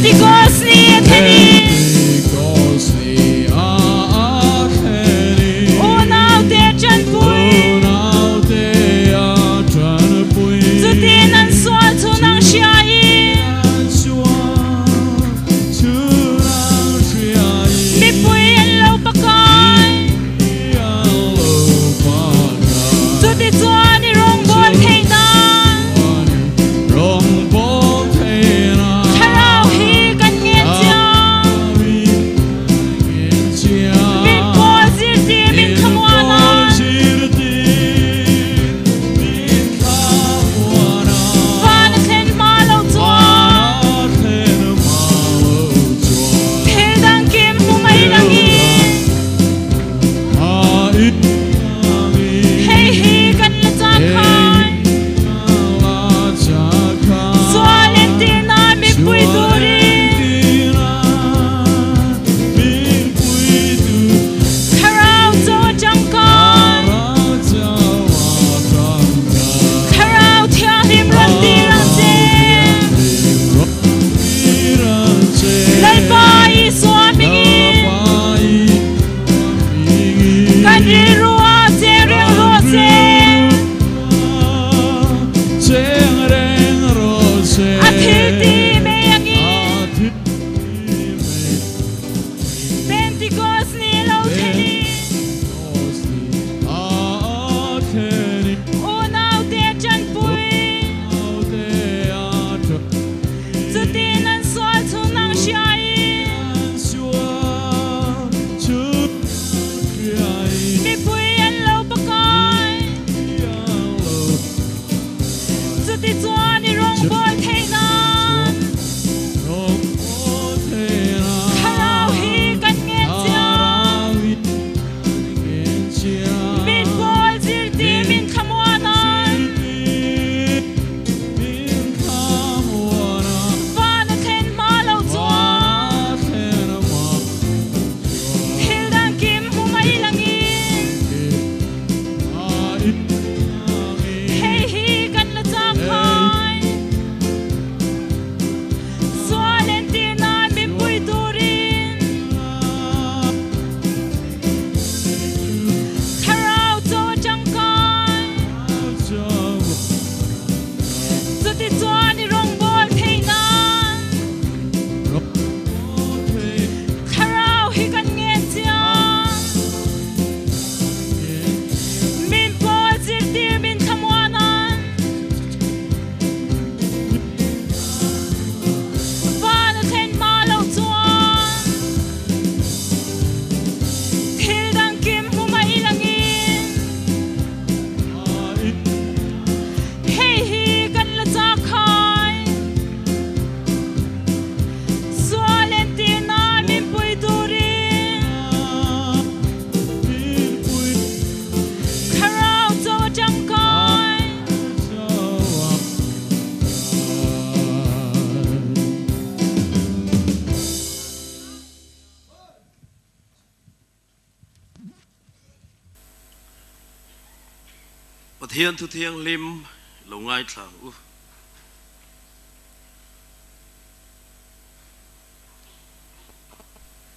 Pentikos ni a thlen i. Unaute ṭanpui. Cutin an sual cu nang hria i. Mipui an lo pakai. Cuticun i rawngbawl theihnak. Thlarau hi kan ngen cia. Min pawl zirtir min thlamuan ah. Van a thlen hma lo chuan. Thil dang kim hmu mai dangin. Hei hi kan la cak khai. Sual entirnak mipui turin. Thlarau caw ṭangkai. Thlarau Thianghlim ron dir ang che. Lalpa Isua hmingin. Kan rilru ah cheng reng rawh seh. A thil ti mei angin. Pentecost ni lo thlen in. Unaute ṭanpui. Cutin an sual chung nang hria i. Mipui an lo pakai. Cuticun i rawngbawl theih nan. Thlarau hi kan ngen cia. Min pawl zirti min thlamuan an. Van a thlen hma lo chuan. Thil dang kim hmu mai langin. Hei hi kan la cak hai. Sual entir nan min pui turin. Thlarau chaw ṭangkai. Cuticun i rawngbawl theih nan. Thlarau hi kan ngen cia. Min pawl zirtir min thlamuan an. Van a thlen hma lo chuan. Thil dang kim hmu mai langin. Hei hi kan la cak khai. Sual entirnak min pui turin. Thlarau chaw a ṭangkai. Pathian Thu Thianghlim lo ngaithla ang u.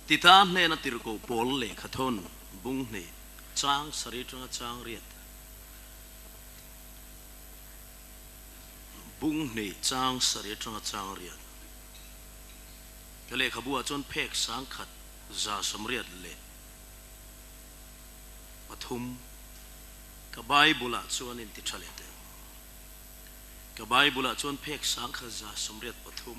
Tita hnena tirhkoh pawl lehkha thawn bung hnih chang sarih atanga chang riat bung hnih chang sarih atanga chang riat ka lehkhabu ah chuan phek sangkhat 183 ka Bible ah chuan in ti tha leh teh. Ka Bible ah chuan phek 1183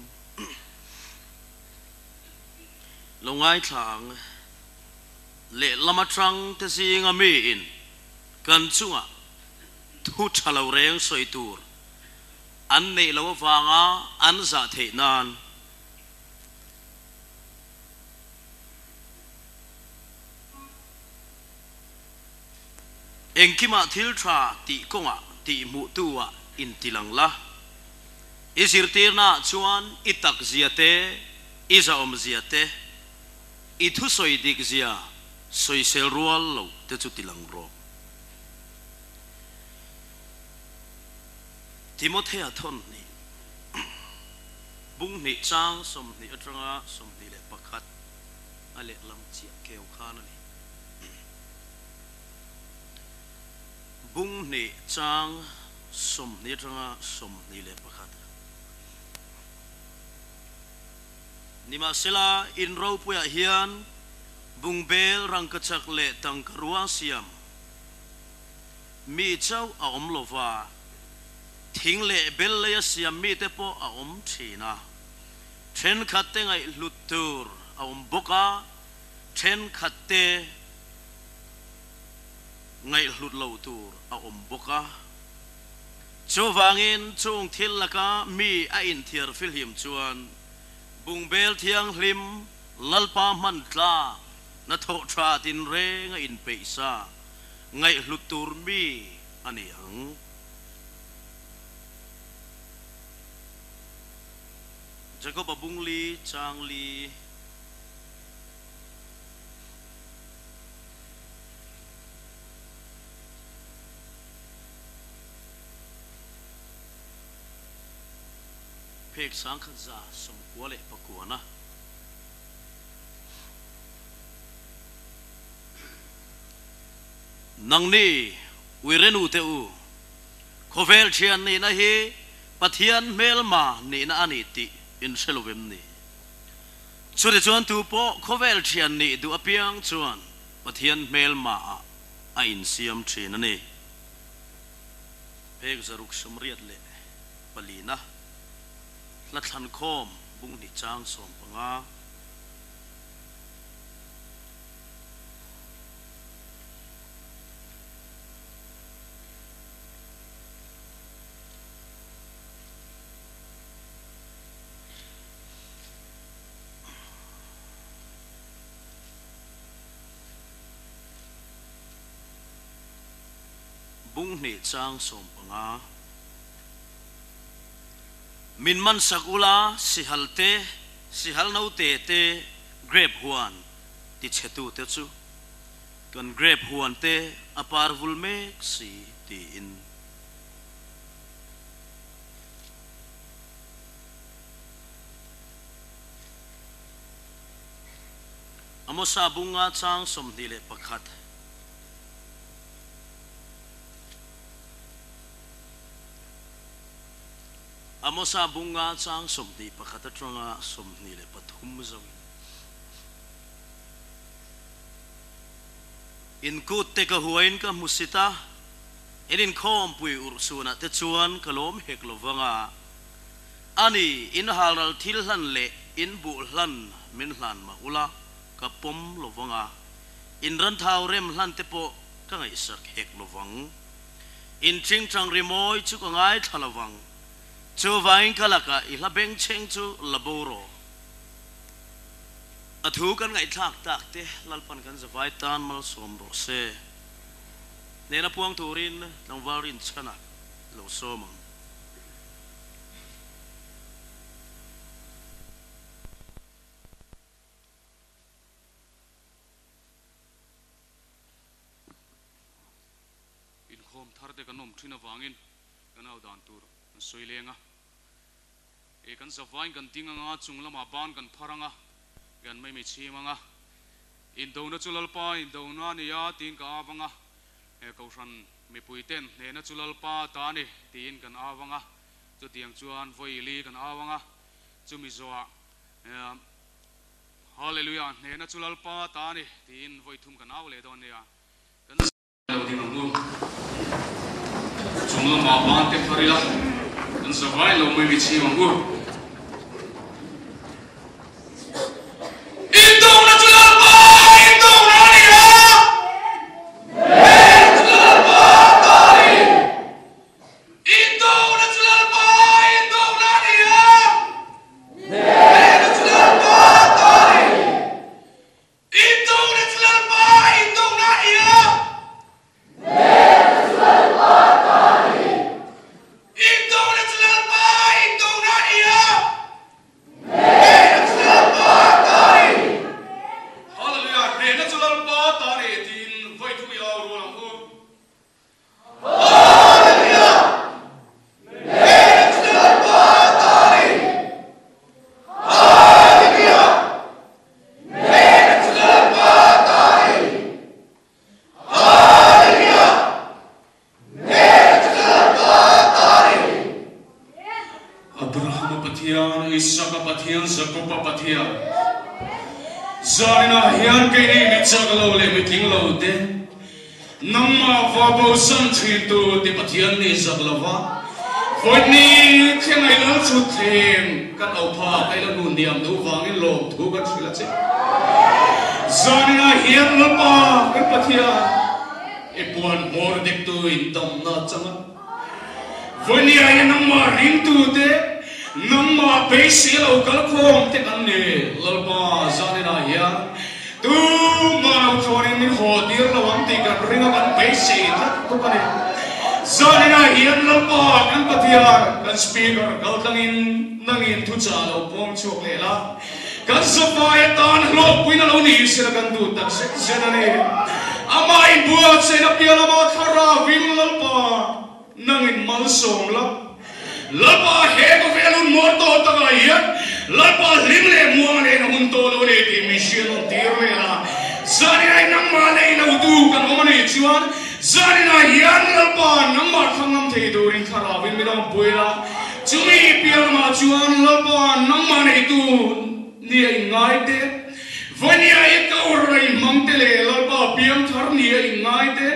lo ngaithla ang. Lehlam atang te zinga mi in kan chungah thu tha lo reng sawi tur an neih loh avanga an zah theih nan Engkimah thil tha tih kawngah tih hmuhtu ah inti lang la. I zirtirna ah chuan i tak zia te, i zahawm zia te, i thusawi dik zia sawisel rual lo te chu ti lang rawh. Timothea thawn nih. Bung hnih chang 20 atanga 21 a lehlam chiah keu khan a ni. Bung hnih chang 20 atanga 21. Nimahsela, in ropuiah hian bungbel rangkachak leh tangkarua siam mi chauh a awm lo va, thing leh bel leia siam mite pawh a awm thin a. Thenkhatte ngaihhlut tur a awm bawk a, thenkhatte ngaihhlut lo tur a awm bawk a. Chuvangin chung thil laka mi a inthiar filhim chuan bungbel thianghlim Lalpa hman tlak na thawh tha tinreng a inpeih sa ngaihhlut tur mi a ni ang. Jakob-a bung li chang li. Phek sangkhat za 99 na. Nangni uirenu te u, khawvel thian nihna hi Pathian hmelma nihna a ni tih in hre lo em ni? Chutichuan tu pawh khawvel thian nih duh apiang chuan Pathian hmelma ah a insiam thin a ni. Phek 684 na hla thlankhawm bung hnih chang 15. Bung hnih chang 15. Min man sak ula sihal te, sihal note te grape huan ti chhetu te chu kan grape huan te a par vul mek si tiin. Amosa bunga chang 21. Amosa bunga chang 21 atanga 23 zawin. In kut te ka huain ka hmusita in inkhawm pui urhsunah te chuan ka lawm hek lovanga ani in halral thil hlan leh in buh hlan min hlan mah ula ka pawm lovanga in ran thau rem hlan te pawh ka ngaihsak hek lovang in tingtang rimawi chu ka ngai thla lovang chuvain ka laka i hla beng chheng chu la bo ro a thu kan ngaihthlak tak te Lalpan kan zavai tan malsawm rawh se nena puang turin tlangval rin chhana lo sawm ang. Inkhawm thar te kan awm thin avangin kan au dan tur kan sawi leng a. E kan zavain kan ding anga chung lamah ban kan phar anga kan mai mai chhim anga indona chu Lalpa indona a ni a tiin ka av anga e kohhran mipui ten hnehna chu Lalpa ta a ni tiin kan av anga chutiang chuan vawi li kan au anga chumi zawhah e Hallelujah hnehna chu Lalpa ta a ni tiin vawi thum kan au leh dawn nia kan lo ding ang u. Chung lamah ban te phar ila kan zavai lo mai mi chhim ang u. Indona chu Lalpa indona a ni a! Hnehna chu Lalpa ta a ni! Indona chu Lalpa indona a ni a! Hnehna chu Lalpa ta a ni! Indona chu Lalpa indona a ni a! Hnehna chu Lalpa ta a ni! Indona chu Lalpa indona a ni a! Hnehna chu Lalpa ta a ni! Hallelujah! Hnehna chu Lalpa ta a ni tiin vawi thum i au rual ang u. Hallelujah! Hnehna chu Lalpa ta a ni! chak lo leh mi tling lo te, nangmah va bosan thin tu te Pathian nih zak lo va, vawi thleng a i lal chhut thleng kan au phak a i la nun diam duh vangin lawmthu kan hrilh a che. Zaninah hian Lalpa kan Pathian i puan hmawr diktu in damna chang a. Vawinia hian nangmah ringtute, nangmah beisei lo kalkhawm te kan ni. Lalpa, zaninah hian tumah lo thlawnin min haw tir lo ang tih kan ring a, kan beisei tlat bawk a ni. Zaninah hian Lalpa kan Pathian, kan Speaker kaltlangin nangin thuchah lo pawm chhuak leh la. Kan zawpai atan hlawkpuina lo ni sela kan duh tak zet zet a ni. Amah inbuatsaihna piah lamah thlarauin Lalpa nangin malsawm la. Lalpa he khawvel hun muar tawh takah hian Lalpa hlim leh muang nen a hun tawh lo a ni tih min hriat nawn tir leh a. Zaninah nangmah nei lo tu kan awm a nih chuan zaninah hian Lalpa nangmah thlang ngam thei turin thlarauin min awmpui la. Chumi piah lamah chuan Lalpa nangmah neitu nia inngai te, Vawnia i ko rei hmang te leh Lalpa piangthar nia inngai te,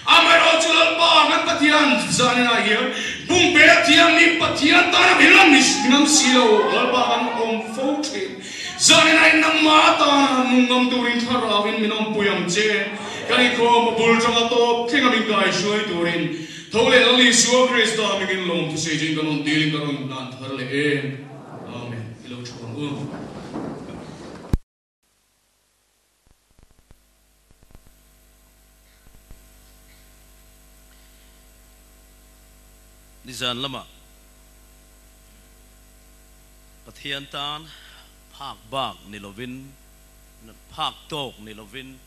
amaherawh chu Lalpa kan Pathian zaninah hian bumpe thianghlim Pathian tana min lam ni ngam si lo, Lalpa kan awm fo thin. Zaninah in nangmah atana nung ngam turin thlarauin min awmpui ang che, kan inkhawm a bul tanga tawp thlenga min kaihruai turin. Tho leh Lal Isua Krista mingin lawm thusei chin ka rawn dilin ka rawn hlan thar leh e. Amen. I lo thu ang u. Nizan lamah Pathian tan phak bak ni lovin, phak tawk ni lovin,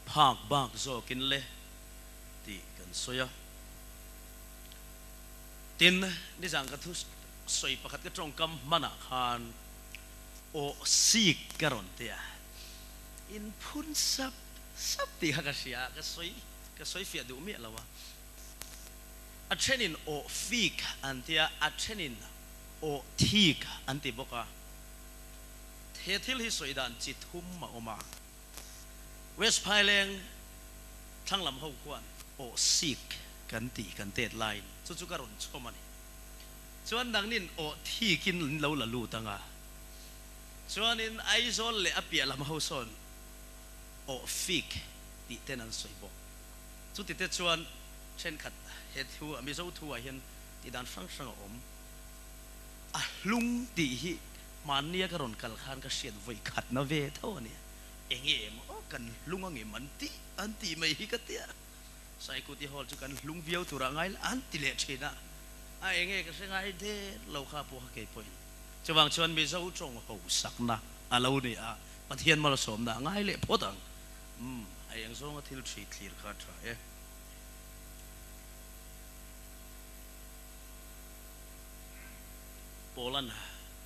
phak bak zawkin le tih kan sawi a. Tin, nizan ka thu sawi pakhat ka tawngkam hmanah khan aw sik ka rawn ti a, in phun sap sap tih kha ka hria a, ka sawi ka sawi fiah duh miah lo a. A thenin aw fik an ti a, a thenin aw thik an ti bawk a. He thil hi sawi dan chi thum a awm a. West Phaileng thlang lam ho khuan aw sik kan ti kan tet laiin chu chu ka rawn chhawm a ni. Chuan nangnin aw thikin in lo la lut ang a, chuanin Aizawl leh a piah lam ho sawn aw fik tih ten an sawi bawk. Chuti te chuan thenkhat he thu a Mizo thu ah hian tih dan hrang hrang a awm. A hlung tih hi hmannia ka rawn kal khan ka hriat vawi khatna ve tho a nia. Enge emaw kan hlung angem an tih an tih mai hi ka tia. Saikuti Hall chu kan hlung viau turah ngai la an ti leh thin a, a enge ka hre ngai der lo kha pawh kha kei pawhin. Chuvang chuan Mizo tawng ho sakna a lo ni a, Pathian malsawmna a ngai leh phawt ang. Umm, a eng zawnga thil thi thlir kha a tha e. Paula'n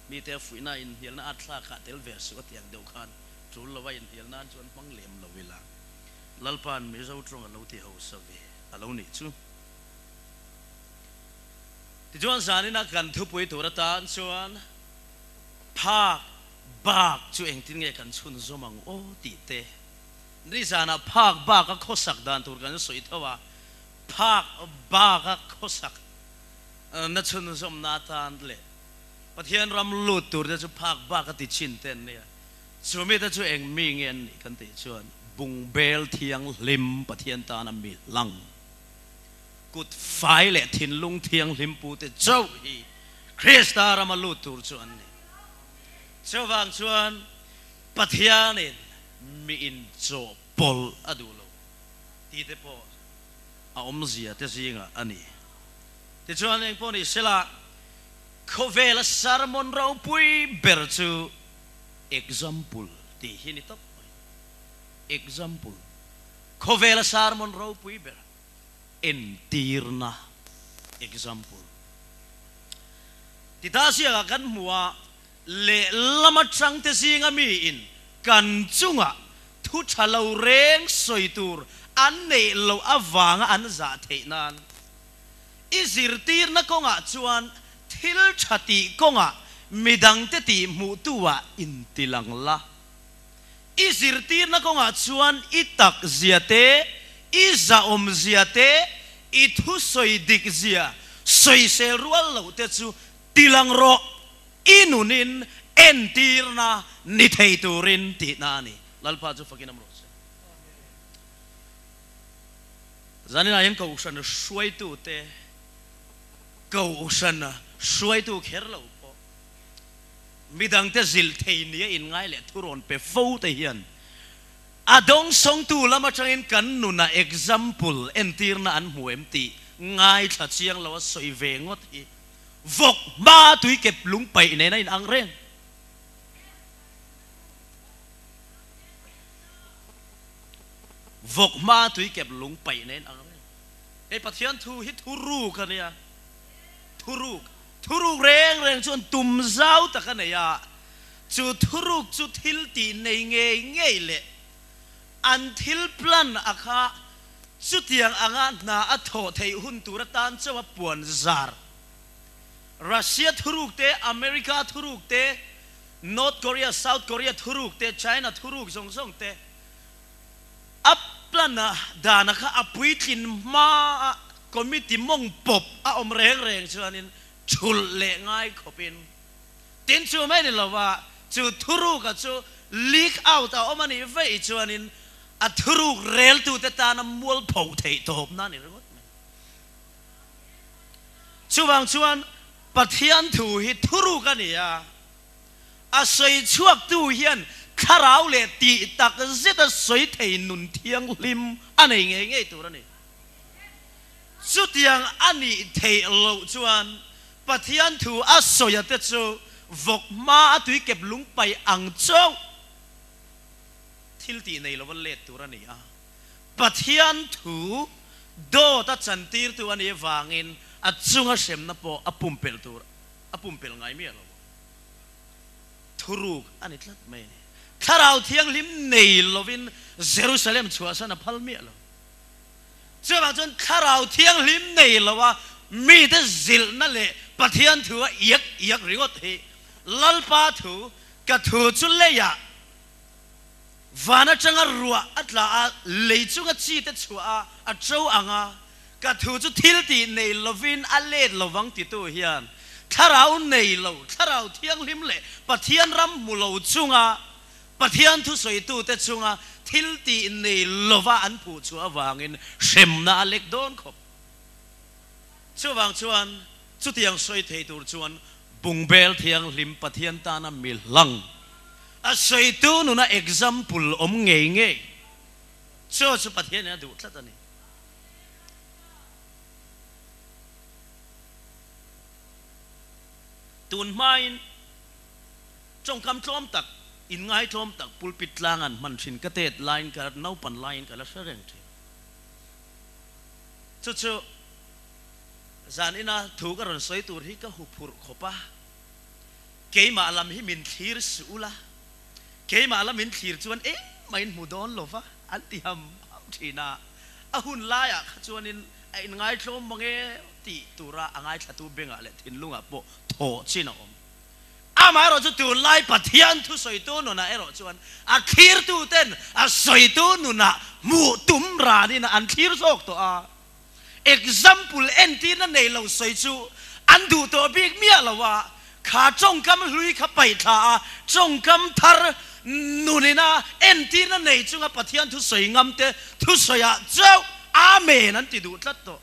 mite a fuihna inhnialna at thlakah tel ve suh a ti ang deuh khan tul lova inhnial nan chuan hmang lem lo ila Lalpa'n Mizo tawng a lo ti hausa ve a lo nih chu. Tichuan zanina kan thupui tur atan chuan phak bak chu engtin nge kan chhunzawm ang aw tih te, nizanah phak bak a khawsak dan tur kan sawi tho a, phak bak a khawsak na chhunzawmna atan leh Pathian ram lut tur te chu phak bak a ti chin te an nia. Chumi te chu eng mi nge an nih kan tih chuan bungbel thianghlim Pathian tana mi hlang, kut fai leh thinlung thianghlim pu te chauh hi Krista rama lut tur chu an ni. Chuvang chuan Pathianin mi inchawhpawlh a duh lo tih te pawh a awmzia te zingah a ni. Tichuan engpawh ni sela khawvela sermon ropui ber chu example tih hi ni tawp mai. Example, khawvela sermon ropui ber entirna example. Tita ziakah kan hmu a, lehlam atang te zinga miin kan chungah thu tha lo reng sawi tur an neih loh avanga an zah theih nan I zirtirna kawngah chuan thil tha tih kawngah midangte tih hmuhtu ah intilang la. I zirtirna kawngah chuan i tak zia te, i zahawm zia te, i thusawi dik zia sawisel rual loh te chu tilang rawh, i nunin entirna ni thei turin tihna a ni. Lalpa chu fakin awm rawh se. Zaninah hian Kohhran hruaitute, Kohhran hruaitu kher lo pawh, Midangte zilh thei nia inngai leh thurawn pe fo te hian a dawngsawngtu lam atangin kan nunah example entirna an hmu em tih ngaithla chiang lo a sawi ve ngawt hi vawk hma tui kep lung paih nen a inang reng. Vawk hma tui kep lung paih nen a inang reng. Hei Pathian thu hi thuruk a nia, thuruk. Thuruk reng reng chuan tum zau tak a nei a, chu thuruk chu thil tih nei ngei ngei leh an thil plan a kha chutiang anga hna a thawh theih hun tur atan chauh a puan zar. Russia thuruk te, America thuruk te, North Korea, South Korea thuruk te, China thuruk zawng zawng te a plan a dan a kha a puitlin hma a committee mawng pawp a awm reng reng chuanin thulh leh ngai khawpin tin chu mai ni lova chu thuruk-a chu leak out a awm a nih vaih chuanin a thuruk reltute tana mualpho theih tawpna a ni ringawt mai. Chuvang chuan Pathian thu hi thuruk a ni a. A sawi chhuaktu hian thlarau leh tih tak zeta sawi thei nun thianghlim a nei ngei ngei tur a ni. Chutiang a nih theih loh chuan Pathian thu a sawia te chu vawk hma a tui kep lung paih ang chauh thil tih nei lova let tur a ni a. Pathian thu dawt a chantirtu a nih avangin a chunga hremna pawh a pumpelh tur a pumpelh ngai miah lo. Thuruk a ni tlat mai a ni. Thlarau Thianghlim nei lovin Jerusalem chhuahsan a phal miah lo. Chuvang chuan Thlarau Thianghlim nei loa mite zilhna leh Pathian thu a iak iak ringawt hi Lalpa thu, ka thu chu leiah van atanga ruah a tla a, lei chunga chi te chhuah a, a to ang a, Ka thu chu thil tih nei lovin a let lovang titu hian Thlarau nei lo, Thlarau Thianghlim leh Pathian ram hmu lo chunga Pathian thusawitute chunga thil tih nei lova an phuh chhuah avangin hremna a lek dawn khawp. Chuvang chuan chutiang sawi thei tur chuan Bungbel Thianghlim Pathian tana mi hlang a sawitu nuna example awm ngei ngei chu chu Pathianin a duh tlat a ni. Tun hmain tawngkam tlawm tak, inngai tlawm tak pulpit tlang an hman thin ka tet laiin ka naupan laiin ka la hre reng thin. Chu chu zan ina thu ka rawn sawi tur hi ka huphurh khawp a, keimah lam hi min thlir suh ula, Keimah lam in thlir chuan engmah in hmu dawn lo va, an ti ham ham thin a. A hun laiah kha chuanin a inngaithlawm mang e tih tura a ngaithlatu bengah leh thinlungah pawh thaw chin a awm. Amaherawh chu tunlai Pathian thusawitu nunah erawh chuan a thlirtuten a sawitu nunah hmuh tum ranin an thlir zawk tawh a. Example entirna nei lo sawi chu an duh tawh bik miah lo a, kha tawngkam hlui kha paih thla a, tawngkam thar nunina entirna nei chunga Pathian thusawi ngam te thusawiah chauh Amen an ti duh tlat tawh.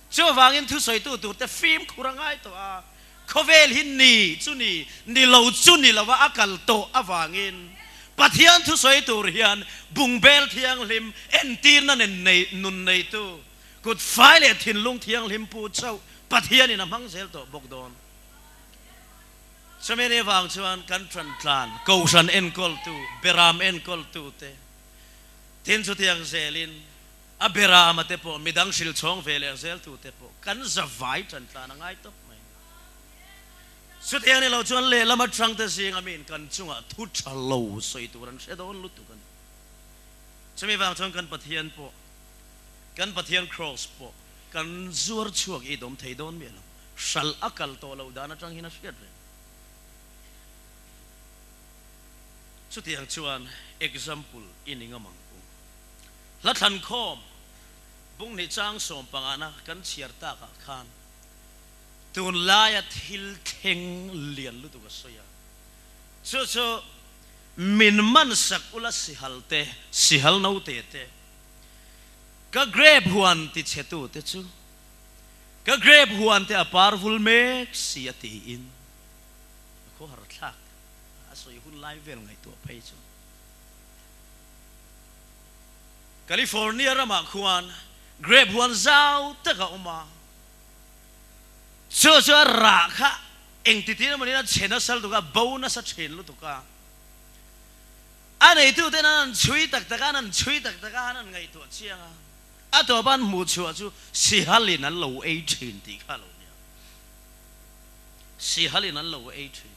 Chuvangin thusawitu turte fimkhur a ngai tawh a, khawvel hi ni chu ni, ni lo chu ni lo a a kal tawh avangin Pathian thusawi tur hian bungbel thianghlim entirna nen nei nun neitu kut fai leh thinlung thianghlim pu chauh Pathianin a hmang zel tawh bawk dawn. Chumi ni vang chuan kan tantlan Kohhran enkawltu, Beram enkawltute tin chutiang zelin a Berama te pawh midang hrilchhawng ve leh zeltute pawh kan zavai tantlan a ngai tawp mai. Chutiang ni lo chuan lehlam atangte zinga miin kan chungah thu tha lo sawi tur an hre dawn lutuk a ni. Chumi vang chuan kan Pathian pawh, kan Pathian Kraws pawh kan zuar chhuak i dawm thei dawn miah lo. Hralh a kal tawh loh dan atang hian a hriat reng. Chutiang chuan example i ni ngam ang u. Hla thlankhawm bunghnih chang sawmpangana kan chhiar takah khan tunlaia thil thleng lian lutuk a sawi a, chu chu min man sak ula sihal te, sihal note te, ka grape huan ti chhe tu te chu ka grape huan te a par vul mek si a tiin a khawhar thlak a sawi hun lai vel ngaihtuah phei chu. California ramah khuan grape huan zau tak a awm a, chu chu a rah kha engtitin emaw niin a chhe nasa lutuk a, bo nasa thin lutuk a. A neituten an han chhui tak tak a, an han chhui tak tak a, an han ngaihtuah chiang a, a tawpa an hmuh chhuah chu sihalin an lo ei thin tih kha a lo nia. Sihalin an lo ei thin.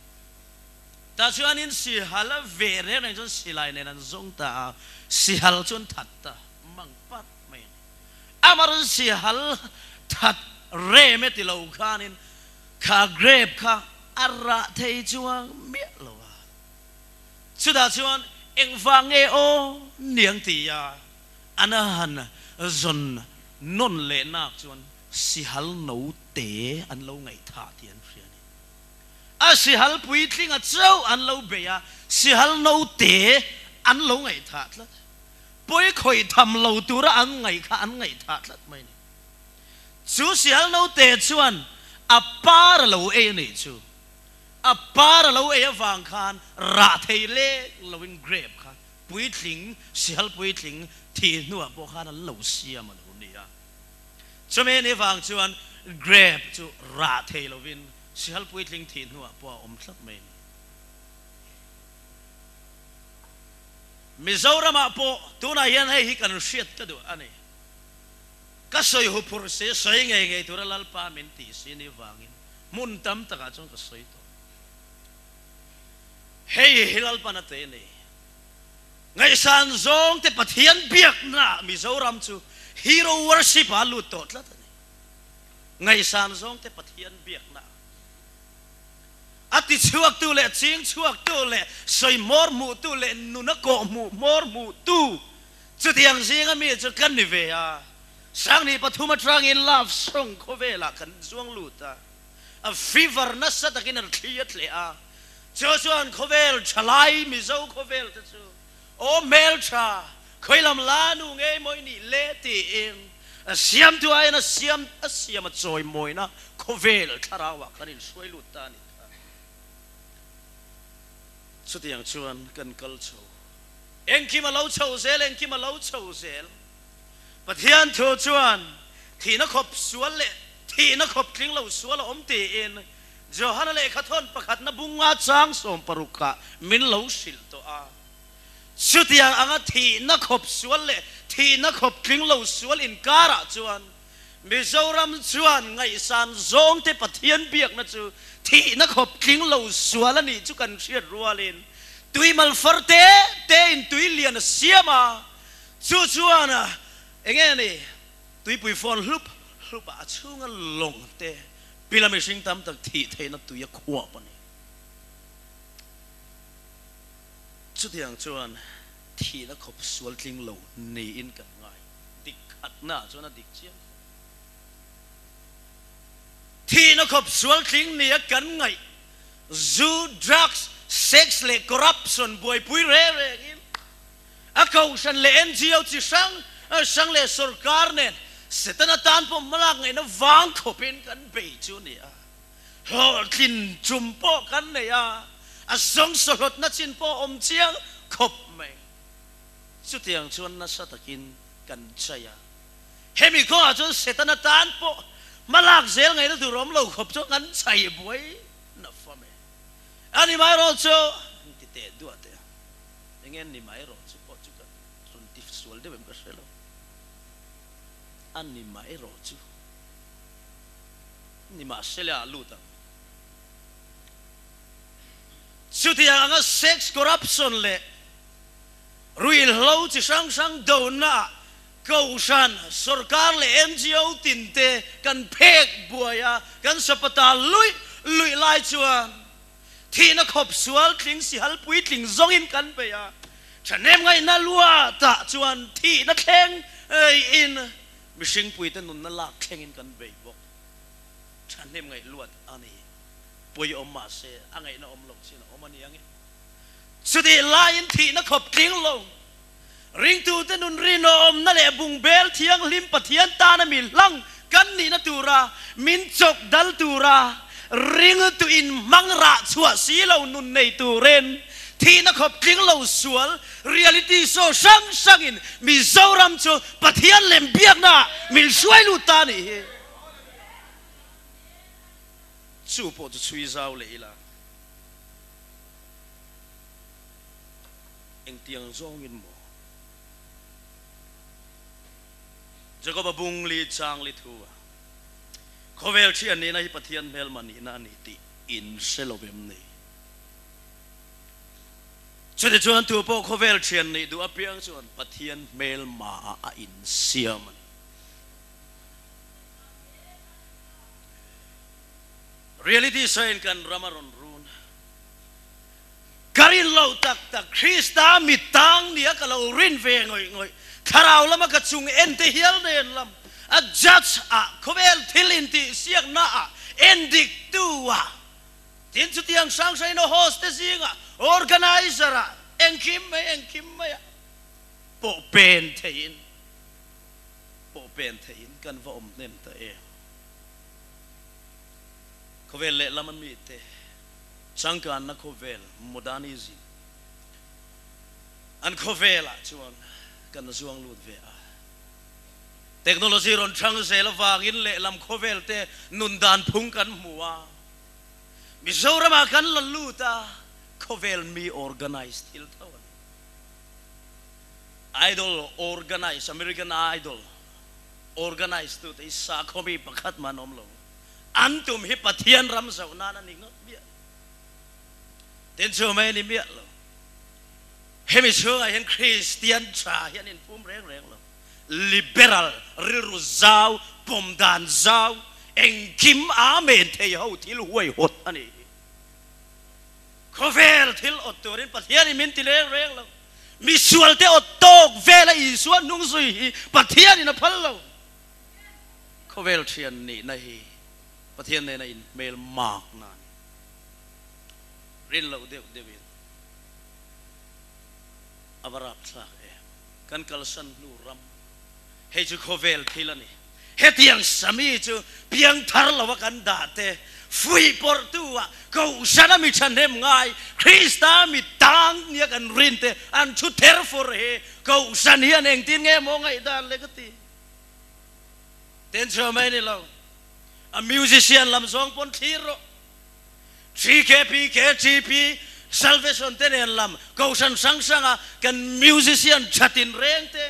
Tah chuanin sihal a veh reng reng chuan silai nen an zawng ta a, sihal chu an that ta mang pat mai a ni. Amaherawhchu sihal that rem e ti lo khanin kha grape kha a rah thei chuang miah lo a. Chutah chuan engvang nge aw niang ti a an han zawn nawn leh nak chuan sihal no te an lo ngaihthah tih an hria a ni. A sihal puitlinga chauh an lo bei a, sihal no te an lo ngaihthah tlat. Pawi khawih tham lo tura an ngaih kha an ngaihthah tlat mai a ni. Chu sihal no te chuan a par a lo ei a nih chu. A par a lo ei avang khan rah thei lek loin grape kha puitling, sihal puitling thih hnuah pawh khan an lo siam a lo ni a. Chumi ni vang chuan grape chu rah thei lovin sihal puitling thih hnuah pawh a awm tlat mai a ni. Mizoramah pawh tunah hian hei hi kan hriat ka duh a ni. Ka sawi huphurh si, sawi ngei ngei tura Lalpa min tih si ni vangin hmun tam takah chuan ka sawi tawh. Hei hi Lalpan a te ni. Ngaihsan zawng te Pathian biakna ah Mizoram chu hero worship ah a lut tawh tlat a ni. Ngaihsan zawng te Pathian biakna ah a ti chhuak tu leh ching chhuak tu leh sawi hmawr hmuh tu leh nun a kawh hmuh hmawr hmuh tu chutiang zinga mi chu kan ni ve a. Sangni pathum atangin love song khawvelah kan zuang lut a, a fever nasa takin an thli a tleh a. Chu chuan khawvel thalai Mizo khawvel te chu aw hmeltha khawilam la nu ngei mawi nih le tiin a siamtu aiin a siam a siam a chawimawina khawvel thlarauah kan inhruai lut ta a ni kha. Chutiang chuan kan kal chho. Engkim a lo chho zel, engkim a lo chho zel. Pathian thu chuan thihna khawp sual leh thihna khawp tling lo sual a awm tiin Johana lehkhathawn pakhatna bunga chang 16ah min lo hrilh tawh a. Chutiang anga thihna khawp sual leh thihna khawp tling lo sual inkarah chuan Mizoram chuan ngaihsan zawngte Pathian biakna chu thihna khawp tling lo sual a nih chu kan hriat rualin tuimal far te tein tui lian a siam a. Chu chuan enge ni tuipui fawn hlup hlup a chhunga lawng te Pila mihring tam tak thih theihna tui a khuap a ni. Chutiang chuan thihna khawp sual tling lo niin kan ngai. Dik khatna ah chuan a dik chiang khawp. Thihna khawp sual tling nia kan ngaih zu, drugs, sex leh corruption buaipui reng rengin a kohhran leh NGO chi hrang hrang leh sorkar nen Setana tan pawh hmalak ngaihna vang khawpin kan bei chu a ni a, hlawhtlin tum pawh kan nei a, a zawng sawhlawtna chin pawh a awm chiang khawp mai. Chutiang chuan nasa takin kan chai a, hemi kawngah chuan Setana tan pawh hmalak zel ngaihna tur awm lo khawp chuan kan chai buai na fam e. A ni mai rawh chu, an ti teh duah teh a. Enge ni mai rawh chu pawh chu ka rawn ti sual deuh em ka hre lo. A ni mai rawh chu ni mahse le ah lut ang. Chutiang anga sex corruption leh ruihhlo chi hrang hrang dona ah Kohhran, sorkar leh NGO tin te kan phek buai a, kan sapata luih luih lai chuan. Thihna khawp sual tling sihal puitling zawngin kan bei a, thahnem ngaihna lua tah chuan thihna thleng in mihring puite nunna lak thlengin kan bei bawk. Thahnem ngaih luat a ni. Pawi awm mah se a ngaihna awm loh chin a awm a ni ang e. Chutih laiin thihna khawp tling lo, ringtute nun rinawmna leh bungbel thianghlim Pathian tana mi hlang kan nihna tura min chawk dal tura ringtu in hmang rah chhuah si lo nun nei turin thihna khawp tling lo sual reality show hrang hrangin Mizoram chu Pathian lem biaknaah min hruai lut ta a nih hi. Chu pawh chu chhui zau leh ila. Engtiang zawngin maw? Jakoba bung li chang li thu a, Khawvel thian nihna hi Pathian hmelma nihna a ni tih in hre lo em ni? Chutichuan tu pawh khawvel thian nih duh apiang chuan Pathian hmelma ah a insiam a ni. Reality sawiin kan ram a rawn run. Ka rin loh tak tak Krista mi tang nia ka lo rin ve ngawih ngawih. Thlarau lama ka chung en te hial nen lam a judge ah khawvel thil intih siakna ah en dik tu ah tin chutiang hrang hrang in a host te zingah organizer ah engkim mai engkim mai ah pawh pen theihin pawh pen theihin kan va awm hnem ta em. Khawvel lehlam a mite changkanna khawvel, modernism, an khawvelah chuan kan zuang lut ve a. Technology rawn thang zel avangin lehlam khawvel te nun dan phung kan hmu a. Mizoramah kan la lut a, khawvel mi organize thil tho a ni. Idol organize, American Idol organize tute hi sakhaw mi pakhat mah an awm lo. An tum hi Pathian ram zoh nan a ni ngawt miah lo. Tin chu mai a ni miah lo. Hemi chhungah hian Kristian tha hi an inphum reng reng lo. Liberal, rilru zau, pawm dan zau, engkim amen thei ho thil huaihawt a ni hi. Khawvel thil awt turin Pathianin min ti reng reng lo. Misualte awt tawk vela Isua hnung zui hi Pathianin a phal lo. Khawvel thian nihna hi Pathian nena inhmel makna a ni. Rin loh deuh deuhin a va rapthlak em. Kan kalsan hnu ram hei chu khawvel thil a ni. Hetiang sami chu piangthar lova kan dah te fuih pawrhtu ah Kohhran a mi thahnem ngai Krista mi tang nia kan rin te an thu ther fur hi Kohhran hian engtin nge maw ngaihdan le ka ti. Ten chhuah mai ni lo. A musician lam zawng pawn thlir rawh. TKP, KTP, Salvation te nen lam Kohhran hrang hranga kan musician thatin reng te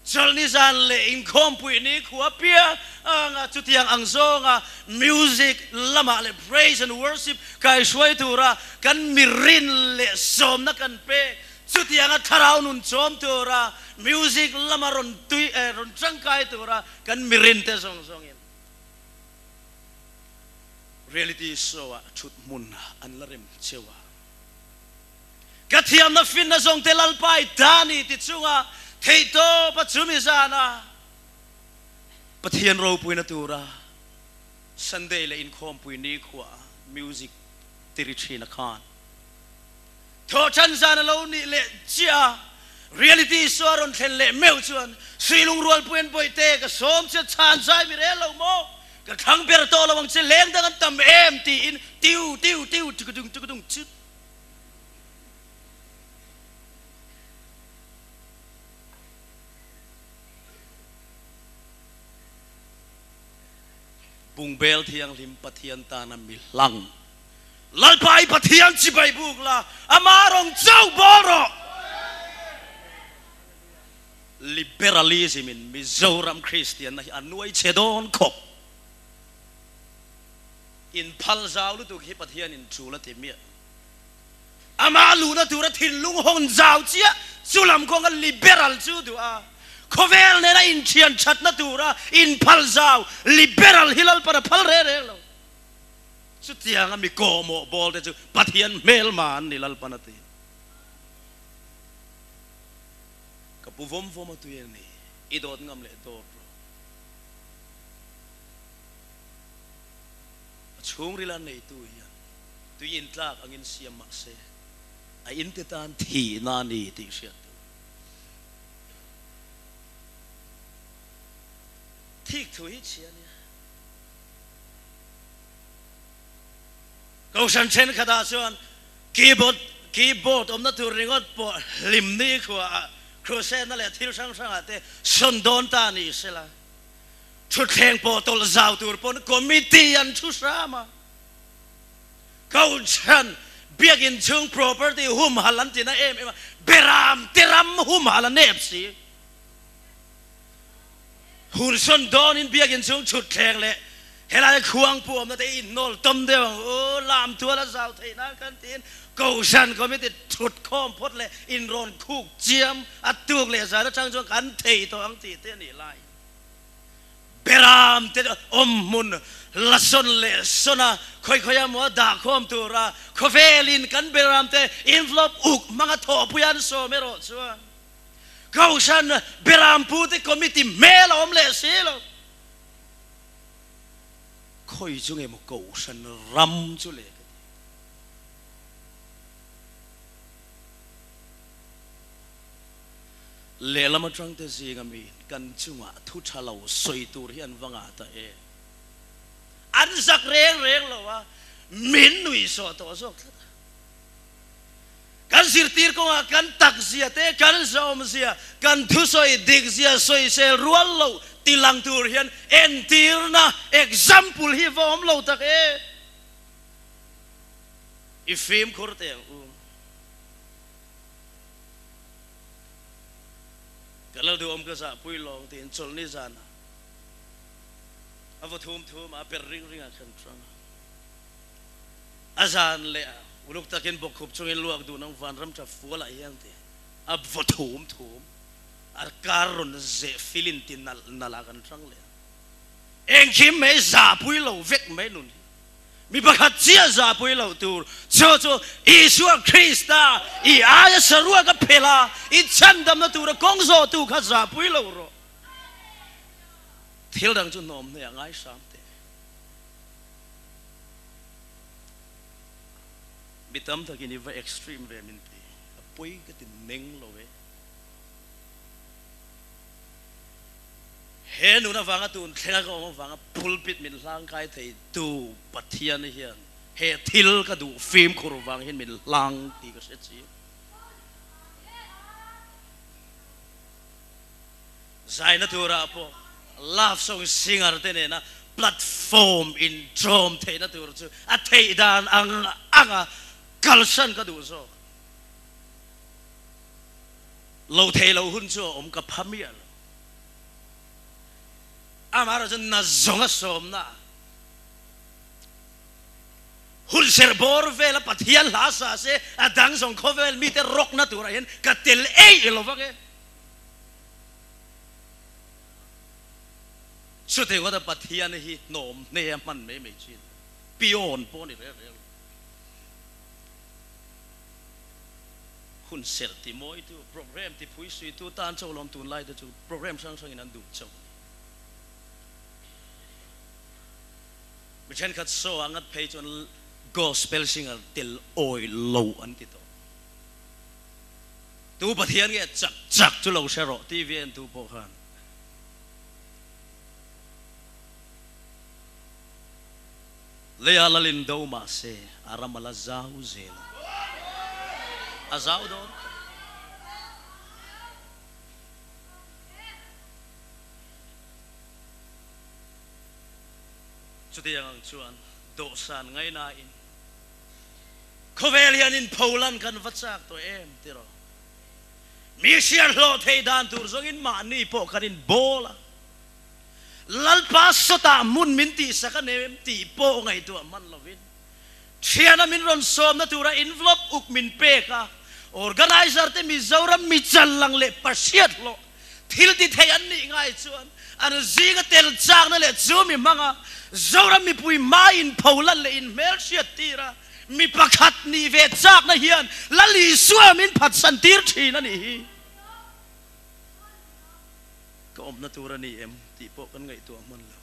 chawlhni zan leh inkhawmpui ni khua piang anga chutiang ang zawnga music lamah leh praise and worship kaihruai tura kan mirin leh sawmna kan pek Chutianga thlarau nun chawm tura music lama rawn tui eh rawn tangkai tura kan mirinte zawng zawngin reality show ah thut hmun an la rem cheu a. Ka thiamna finna zawng te Lalpai ta ni ti chunga theihtawp a chumi zana Pathian ropuina tura Sunday leh inkhawmpui nikhua music tiri thin a khan Thawhṭan zan a lo nih leh chiah a, reality show a rawn thlen leh meuh chuan Suilung rualpui an bawihte ka sawm che chhan zai mi rel lo maw? Ka thlang ber tawh lo ang che leng dang an tam em? tiin tiu tiu tiu tukudung tukudung chut. Bungbel thianghlim Pathian tana mi hlang. Lalpa i Pathian chibai buk la, ama rawng chauh bawl rawh. Liberalism in Mizoram Kristianna hi a nuai chhe dawn khawp. In phal zau lutuk hi Pathian in tul a ti miah. Ama luhna tura thinlung hawn zau chiah chu lam kawnga liberal chu duh a, khawvel nena inthian thatna tura inphal zau liberal hi Lalpan a phal reng reng lo. Chutianga mi kawhmawh bawl te chu Pathian hmelma an ni Lalpan a ti. Ka pu vawm vawm a tui a ni, i dawt ngam leh dawt rawh. A chhungrila neitu hian tui intlak angin siam mah se, a inte tan thihna a ni tih hriat tur. Thik thu hi chhia a nia. Kohhran thenkhatah chuan keyboard keyboard awmna tur ringawt pawh hlim ni khuaah crusade-na leh thil hrang hrangah te sawn dawn ta ni sela, thutthleng pawh tawlh zau tur pawn committee an thu hram a. Kohhran biakin chhung property humhalh an tina em em a, beram te ram humhalh a nep si. Hun sawn dawnin biakin chhung thutthleng leh helai khuang puamna te inhnawl tawm deuh ang u, lam tual a zau theih nan kan tiin Kohhran Committee thut khawm phawt leh inrawn khuk chiam a tuk leh zan atang chuan kan thei tawh ang tih te a nih lai. Beram te awm hmun la sawn leh sawn a, khawi khawi a maw dah khawm tura khawvelin kan beram te envelope uk hmanga thawhpui an sawm erawh chuan Kohhran Berampute Committee hmel a awm leh si lo. Khawi chu nge maw Kohhran ram chu le ka ti. Lehlam atang te zinga mi kan chungah thu tha lo sawi tur hi an va ngah ta e. An zak reng reng lo a, min nuihsawh tawh zawk tlat a. Kan zirtir kawngah kan tak zia te, kan zawm zia, kan thusawi dik zia sawisel rual lo ti lang tur hian entirna, example, hi va awm lo tak e. I fimkhur teh ang u. Ka lo duhawm ka zahpui lawng tiin chawlhni zanah a vaw thum thum a, a per ring ring ah khan hrang a. A zan leh a uluk takin bawkkhup chungin luak dun ang vanram tha fualah hian ti a vaw thum thum a kar rawn zeh filin ti nalh nalh ah kan hrang leh a. Engkim mai zahpui lo vek mai nun hi mi pakhat chiah zahpui loh tur chu chu Isua Krista i aia saruak a phelh a, i chhandamna tura kawng zawhtu kha zahpui lo rawh. Thil dang chu hnawm hnuaiah ngai hram teh. Mi tam takin i va extreme ve min ti, a pawi ka ti meng lo e. He nun avanga tun thlenga ka awm avanga pulpit min hlangkai thei tu Pathian hian he thil ka duh fimkhur vang hian min hlang tih ka hre chiang. Zaina turah pawh love song singer te nena platform intawm theihna tur chu a theih dan ang anga kalsan ka duh zawk. Lo thei lo hun chu a awm ka pha miah lo. Amaherawh chu na zawnga sawmna hun serh bawr vela Pathian hla sa se a dang zawng khawvel mite rawkna turah hian ka tel eih lo vang e. Chutih ngawta Pathian hi hnawm hne a hman mai mai thin. Pion pawh a ni rel rel lo. Hun serh ti mawitu, program ti phui suitu tan chauh lawm tunlai te chu program hrang hrangin an duh chauh a ni. Mi thenkhat show ah ngat phei chuan gospel singer tel awi lo an ti tawh. Tu Pathian nge chak chak chu lo hre rawh TV en tu pawh khan. Leia lalin do mahse a ram a la zau zel a, a zau dawn ta. Chutiang ang chuan dawhsan ngainain khawvel hian inpholan kan va chak tawh em tiraw? Mi hriathlawh theih dan tur zawngin mahni pawh kan inbawl a. Lalpa sawtah hmun min tihsak a nem tih pawh ngaihtuah hman lovin thiana min rawn sawmna tura envelope uk min pek a, organizer te Mizoram mi challang leh pahriathlawh thil ti thei an nih ngai chuan an zinga tel chakna leh chu mi hmanga Zoram mipui hma in pho lan leh in hmelhriat tir a, mi pakhat nih ve chakna hian Lal Isua min phatsan tir thin a nih hi. Ka awmna tur a ni em tih pawh kan ngaihtuah hman lo.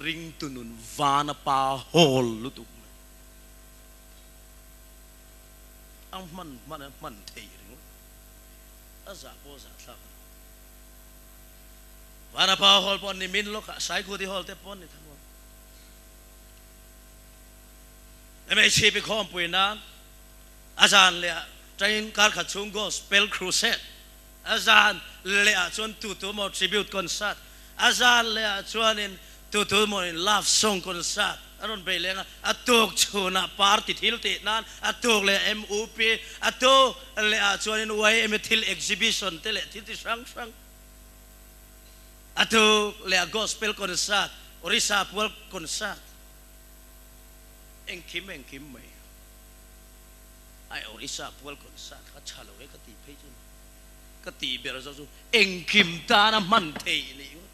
Ringtu nun vana pa hawl lutuk mai. A hman hman a hman thei ringawt. A zah pawh a zah thlak a ni. Vana pa hawl pawh ni min lawkah Saikhuti hawl te pawh an ni tho ang. MHCP khawmpui nan a zan leh ah train kar khat chhung Gospel Crusade, a zan leh ah chuan tutu maw Tribute Concert, a zan leh ah chuanin tutu maw in Love Song Concert a rawn bei leng a, a tuk chhunah party thil tih nan, a tuk leh MUP, a tuk leh ah chuanin YMA thil exhibition te leh thil ti hrang hrang. A tuk leh a Gospel Concert, Orissa pual Concert, engkim engkim mai. Ai Orissa pual Concert kha tha lo e ka tih phei chu ni. Ka tih ber zawk chu engkim tana hman theih nih ngawt.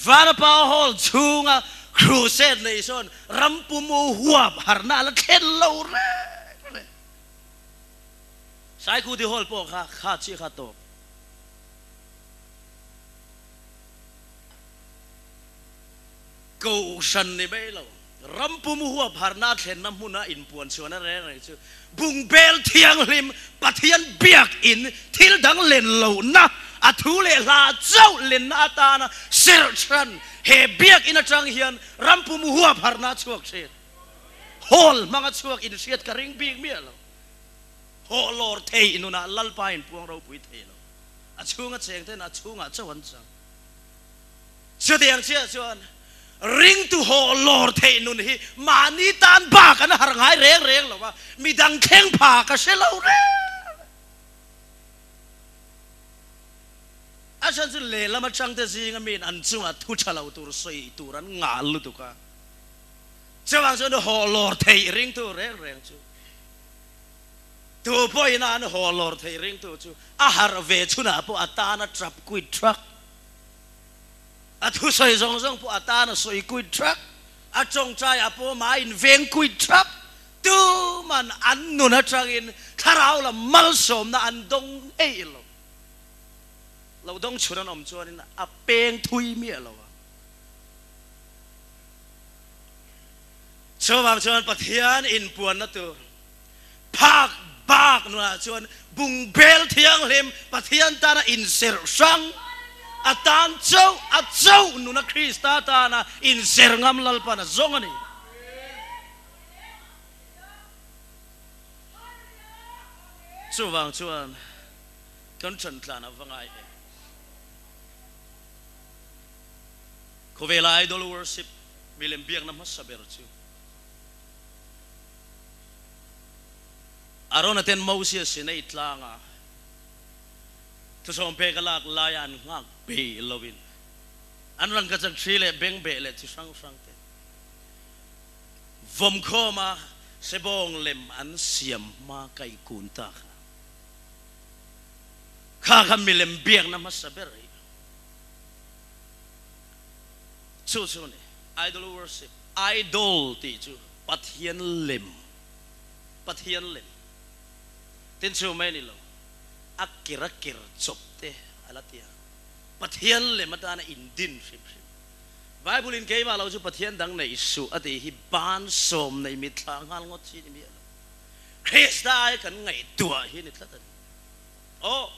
Vanapa Hall chhunga crusade nei sawn rampumu huap harhna a la thlen lo reng reng. Saikhuti Hall pawh kha kha chiah kha tawp. Kohhran ni mai lo, ram pum huap harna thlenna hmuna inpuan chhuahna reng reng chu bungbel thianghlim Pathian biakin thil dang len lohna, a thu leh hla chauh lenna atana serhhran he biakin atang hian ram pum huap harna a chhuak thin. Hall hmanga chhuak inhriat ka ring bik miah lo. Haw lawr thei nunah Lalpa inpuang ropui thei lo. A chhunga cheng ten a chhungah chauh an chang. Chutiang chiah chuan ringtu haw lawr theih nun hi mahni tan bak an har ngai reng reng lo a, midang thleng pha ka hre lo reng. A chhan chu lehlam atangte zinga miin an chungah thu tha lo tur sawi tur an ngal lutuk a. Chuvang chuan haw lawr theih ringtu reng reng chu Tu pawhin a an haw lawr theih ringtu chu a harh ve chhunah pawh a tan a tap kuit thak. A thusawi zawng zawng pawh a tan a sawi kuit thak. A tawngtai ah pawh amah a inveng kuit thak. Tuman an nun atangin thlarau lam malsawmna an dawng ngei lo. Lo dawng chhun an awm chuanin a peng thui miah lo ang. Chuvang chuan Pathian inpuanna tur Phak bak nunah chuan bungbel thianghlim Pathian tana inserh hrang, a tan chauh a chauh nuna Krista tana inserh ngam Lalpan a zawng a ni. Chuvang chuan kan ṭan tlan a va ngai em? Khawvela idol worship, milem biakna hmasa ber chu. Arona ten Mosia Sinai tlanga thusawm pek a lak laia an nghak bei loin an rangkachak thri leh bengbeh leh chi hrang hrang te vawmkhawma sebawng lem an siam hma kai kun ta kha kha kha milem biakna hmasa ber hi chu chu ni idol worship idol tih chu Pathian lem, Pathian lem tin chu mai a ni lo, a kir a kir chawp te a la ti a, Pathian lem atana indin hrim hrim. Bible in keimah lo chu Pathian dang neih suh a tih hi ban sawm nei mitthla nghal ngawt chi ni miah lo. Krista ai kan ngaihtuah hi ni tlat a ni. Aw,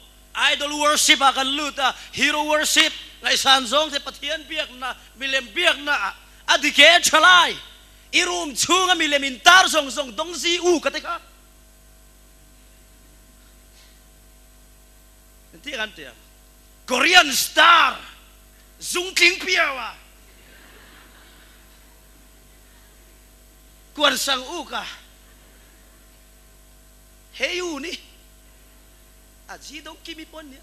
idol worship ah kan lut a, hero worship, ngaihsan zawng te Pathian biakna, milem biakna ah a dik e thalai. I room chhunga milem in tar zawng zawng dawng zi u ka ti kha. Engtin kan ti ang? Korean star zung tling piau a kuan sang u ka hei u ni a ji dawng kimi pawn nia.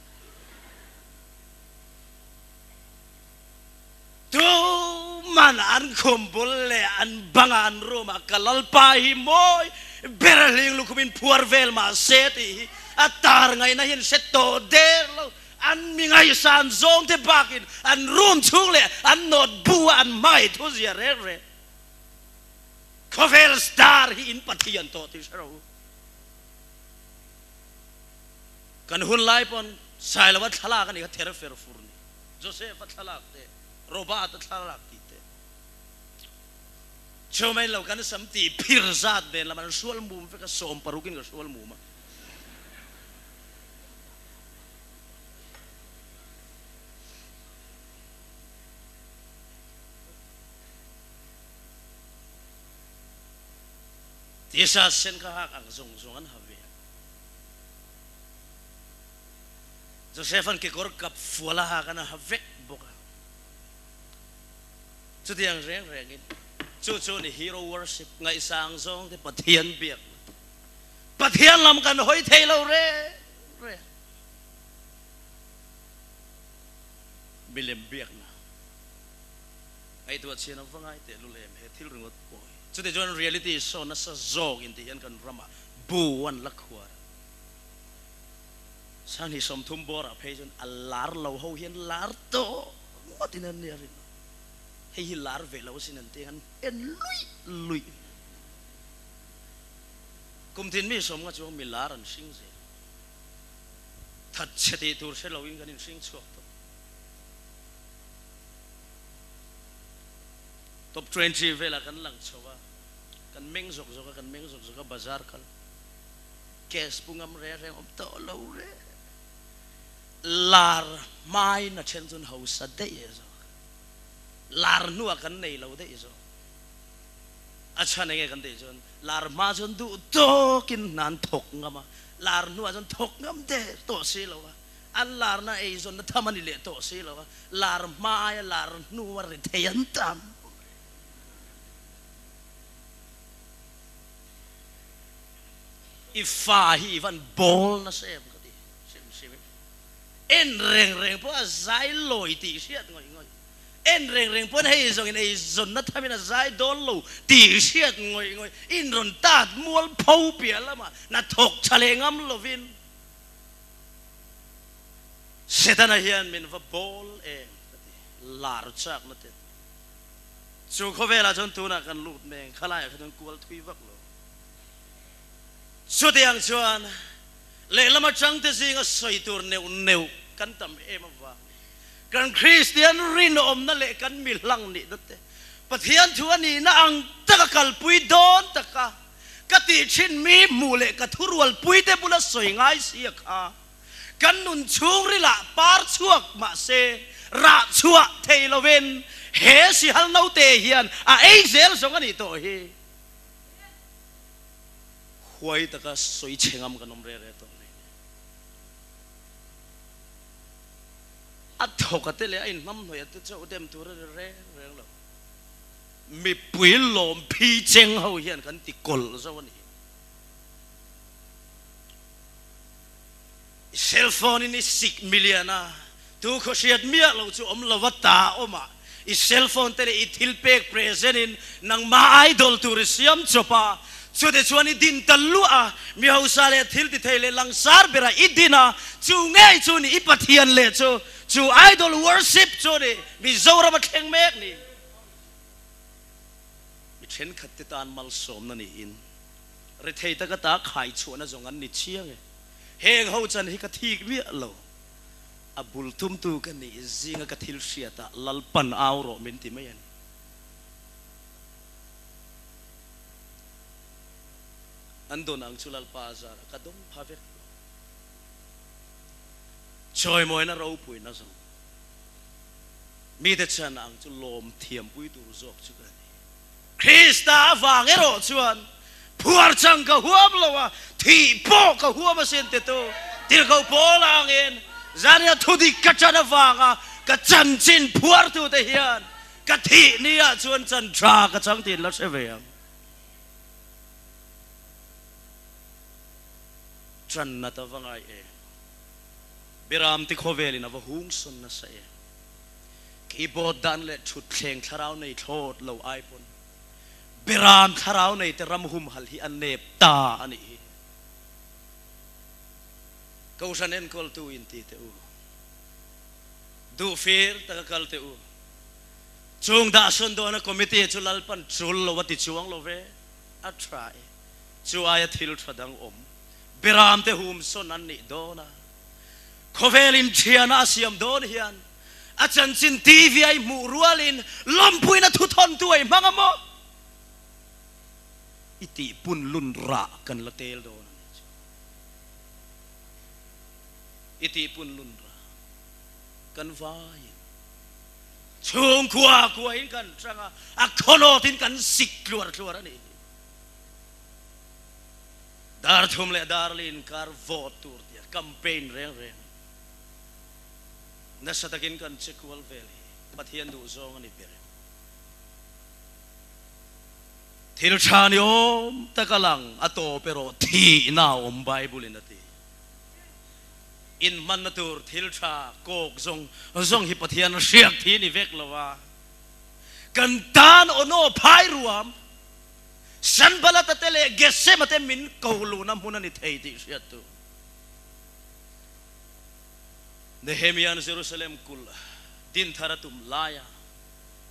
Tuman an khum bul leh an bangah an room ah ka Lalpa hi mawi ber a hling lukhum in phuar vel mah se tih hi a tar ngaihna hian hre tawh der lo. An mi ngaih. Ngaihsan zawng te bakin an room chhung leh an note bu a an hmangaih thu zia reng reng. Khawvel star hi in Pathian tawh tih hre rawh u. Kan hun lai pawn Sailova thlalak a nih kha ther fer fur ni. Joseph-a thlalak te, Robert-a thlalak tih te. Cheu mai lo kan sam tih phir zat nen lam an hrual mum vek a, 60 in ka hrual mum a. Tisa sen kha hak ang zawng zawng an ha ve a. Joseph-a'n kekawr kap fual a hak an ha vek bawk a. Chutiang reng rengin chu chu ni hero worship ngaihsang zawng te Pathian biakna. Pathian lam kan hawi thei lo reng reng. Milem biakna ngaihtuah chhian a va ngai teh lul em he thil ringawt pawh hi. Chutiang chuan reality show nasa zawk in tih hian kan ramah bu an la khuar a. Sanghnih 30 bawrah phei chuan a lar lo ho hian lar tawh ngawt in an nia rin. Hei hi lar ve lo asin an ti ang an en luih luih. Kum tin mi 50 chuang mi lar an hring zel. That chhe tih tur hre loin kan inhring chhuak tawh. Top 20 velah kan lang chho a, kan meng zawk zawk a, kan meng zawk zawk a, bazar kal cash pu ngam reng reng awm tawh lo re. Lar hmain a then chuan hausa daih e zawk. Lar hnuah kan nei lo daih zawk. A chhan enge kan tih chuan lar hma chuan duh tawkin hna an thawk ngam a, lar hnuah chuan thawk ngam der tawh si lo a, an larna eizawnna tham a ni leh tawh si lo a, lar hma aia lar hnua ri thei an tam. I fa hi i van bawl nasa em ka ti hrim hrim in en reng reng pawh a zai lawi tih hriat ngawih ngawih. En reng reng pawn hei zawngin ei zawnna thamin a zai dawn lo tih hriat ngawih ngawih in rawn tat mual pho piah lamah na thawk tha leh ngam lovin Setana hian min va bawl em ka ti lar chak na te chu khawvelah chuan tunah kan lut meng khalaiah kha chuan kual thui vak lo chutiang chuan lehlam atangte zinga sawi tur neuh neuh kan tam em avang Kan Kristian rinawmna leh kan mihlang nihna te Pathian thu a nihna ang taka kalpui dawn taka ka tih thin mi hmuh leh ka thurualpui te bula sawi ngai si a kha. Kan nun chhungrilah par chhuak mahse rah chhuah thei lovin he sihal naute hian a ei zel zawng a nih tawh hi. Huai taka sawi chhe ngam kan awm re re tawh mai. A thawk a te leh a inhnamhnawih a te chauh dem tur a ni reng reng lo. Mipui lawm phi cheng ho hian kan ti kawlh zo a ni. I cell phone in i sik milian a, tu khaw hriat miah lo chu awm lo a ta awm a, i cell phone te leh i thil pek present in nangmah idol tur i siam chawp a, Chute chuan i din ta luah a, mi hausa leh thil ti thei leh langsar berah i din a, chu ngei chu ni i Pathian leh chu, chu idol worship chu ni Mizoram a thleng mek ni. Mi thenkhat te tan malsawmna niin rethei taka ta khai chhuahna zawng an ni chiang e. Heng ho chan hi ka thik miah lo. A bul tumtu ka nih zinga ka thil hriatah Lalpan au rawh min ti mai a ni. An dawn ang chu Lalpa a zar a, ka dawng pha vek lo. Chawimawina ropuina zawng mite chan ang chu lawm thiampui tur zawk chu ka ni. Krista avang erawh chuan phuar chang ka huam lo a, thih pawh ka huam asin titu Tirhkoh Paula angin zania thudik ka chan avanga ka chanchin phuartute hian Ka thih ni ah chuan chan tha ka chang tiin la hre ve ang. Chan nat a va ngai em. Biram ti khawvel in a va hung sawn nasa em. Keyboard dan leh thutthleng thlarau nei thlawt lo ai pawn Biram thlarau nei te ram humhal hi a nep ta a nih hi. Kohhran enkawltu in ti teh u. Duh fir taka kal teh u. Chung dah sawn dawna committee chu Lalpan tul lo a ti chuang lo ve. A tha e. Chu aia thil tha dang awm. Beram te hum sawn an nih dawn a. Khawvel in thiana a siam dawn hian a chanchin TV a i hmuh rualin lawmpuina thuthawn tu a i hmang a maw? I tih pun lun rah kan la tel dawn a nih chu. I tih pun lun rah kan vaiin chhungkhua kuain kan chang a, a khawnawtin kan sik tluar tluar a nih hi. Dar thum leh dar li inkar vote tur tia campaign reng reng nasa takin kan che kual vel hi Pathian duh zawng a ni ber em? Thil tha ni awm tak a lang, a tawp erawh thihna a awm Bible in a ti. Inhmanna tur thil tha kawk zawng zawng hi Pathian hriak thi ni vek lo a, kan tan aw phai ruam Sanbalata te leh Gesema te min ko luhna hmun a ni thei tih hriat tu. Nehemia'n Jerusalem kulh din thar a tum laia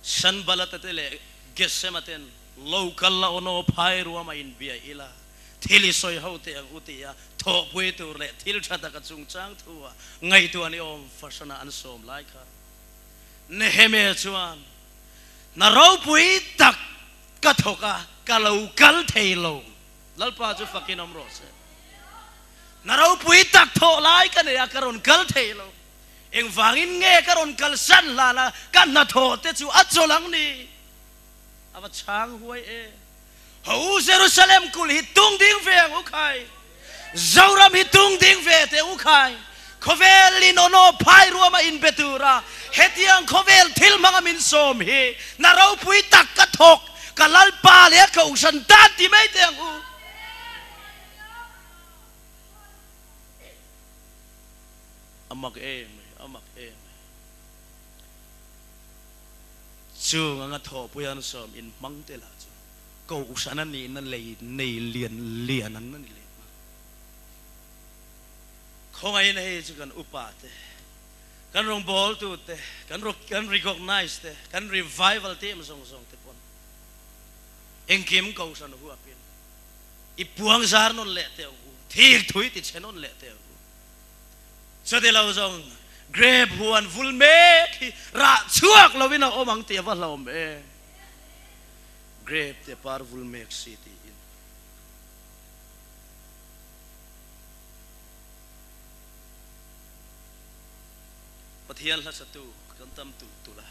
Sanbalata te leh Gesema ten lo kal la aw phai ruam a inbia ila, thil i sawi ho teh ang u tia thawhpui tur leh thil tha taka chungchang thu a ngaihtuah ni awm fahranah an sawm lai kha Nehemia chuan hna ropui tak ka thawk a, ka lo kal thei lo. Lalpa chu fakin awm rawh se. Hna ropui tak thawh lai ka nei a, ka rawn kal thei lo. Engvangin nge ka rawn kalsan hlan a, ka hnathawh te chu a chawl ang ni? A va chhang huai e. Ho Jerusalem kulh hi tung ding ve ang u khai. Zoram hi tung ding ve teh u khai. Khawvel in aw phai ruam a inbe tur a, hetiang khawvel thil hmang a min sawm hi na ropui tak ka thawk, ka Lalpa leh a kohhran tan ti mai teh ang u. A mak em mai, a mak em mai. Chung anga thawhpui an sawm in hmang te lah chu kohhran a nihna lei nei lian lian an ni leh nghal. Khawngaihin hei chu kan upa te, kan rawngbawltu te, kan kan recognize te, kan revival team zawng zawng te pawn engkim kohhran huapin i puang zar nawn leh teh ang u, thir thui ti chhe nawn leh teh ang u. Chuti lo zawng grape huan vul mek hi rah chhuak lovin a awm ang tih a va hlauhawm em? Grape te par vul mek si tiin. Pathian hla satu kan tam tulh tulh a,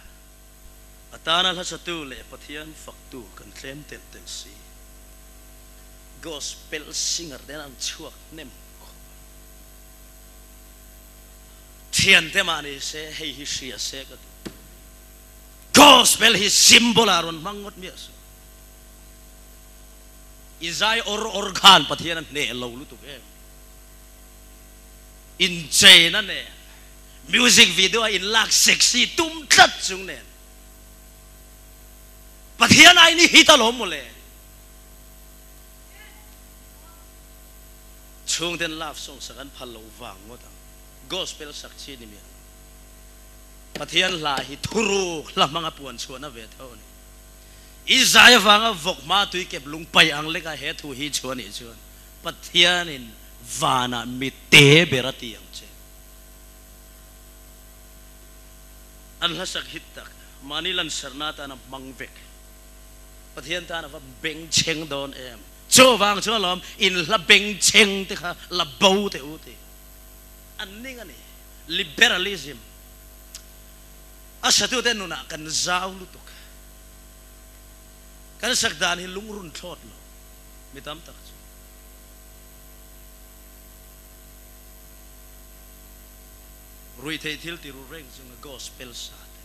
a tana hla satu leh Pathian faktu kan tlem telh telh si. Gospel singer te an chhuak hnem khawp a. Thiante mah ni se hei hi hria se ka duh. Gospel hi symbol ah rawn hmang ngawt miah suh. I zai awr awr khan Pathian a hneh lo lutuk em. Incheina nen, music video a inlak sexy tum tlat chung nen Pathian aiin i hit alawm mawle. Chhungten love song sak an phal lo vang ngawt ang. Gospel sak chi ni miah lo. Pathian hla hi thuruk hla hmanga puan chhuahna ve tho a ni. I zai avanga vawk hma tui kep lung paih ang leka he thu hi chhuah nih chuan Pathianin vanah mi te ber a ti ang che. An hlasak hit tak, mahni lansarna atana hmang vek. Pathian tan a va bengchheng dawn em? Chuvang chuan lawm in hla bengchheng te kha la bo teh u ti. An ning a ni. Liberalism a satute nunah kan zau lutuk. Kan sak dan hi lungrun thlawt lo mi tam tak chu. Ruihtheih thil ti ru reng chunga gospel sa te,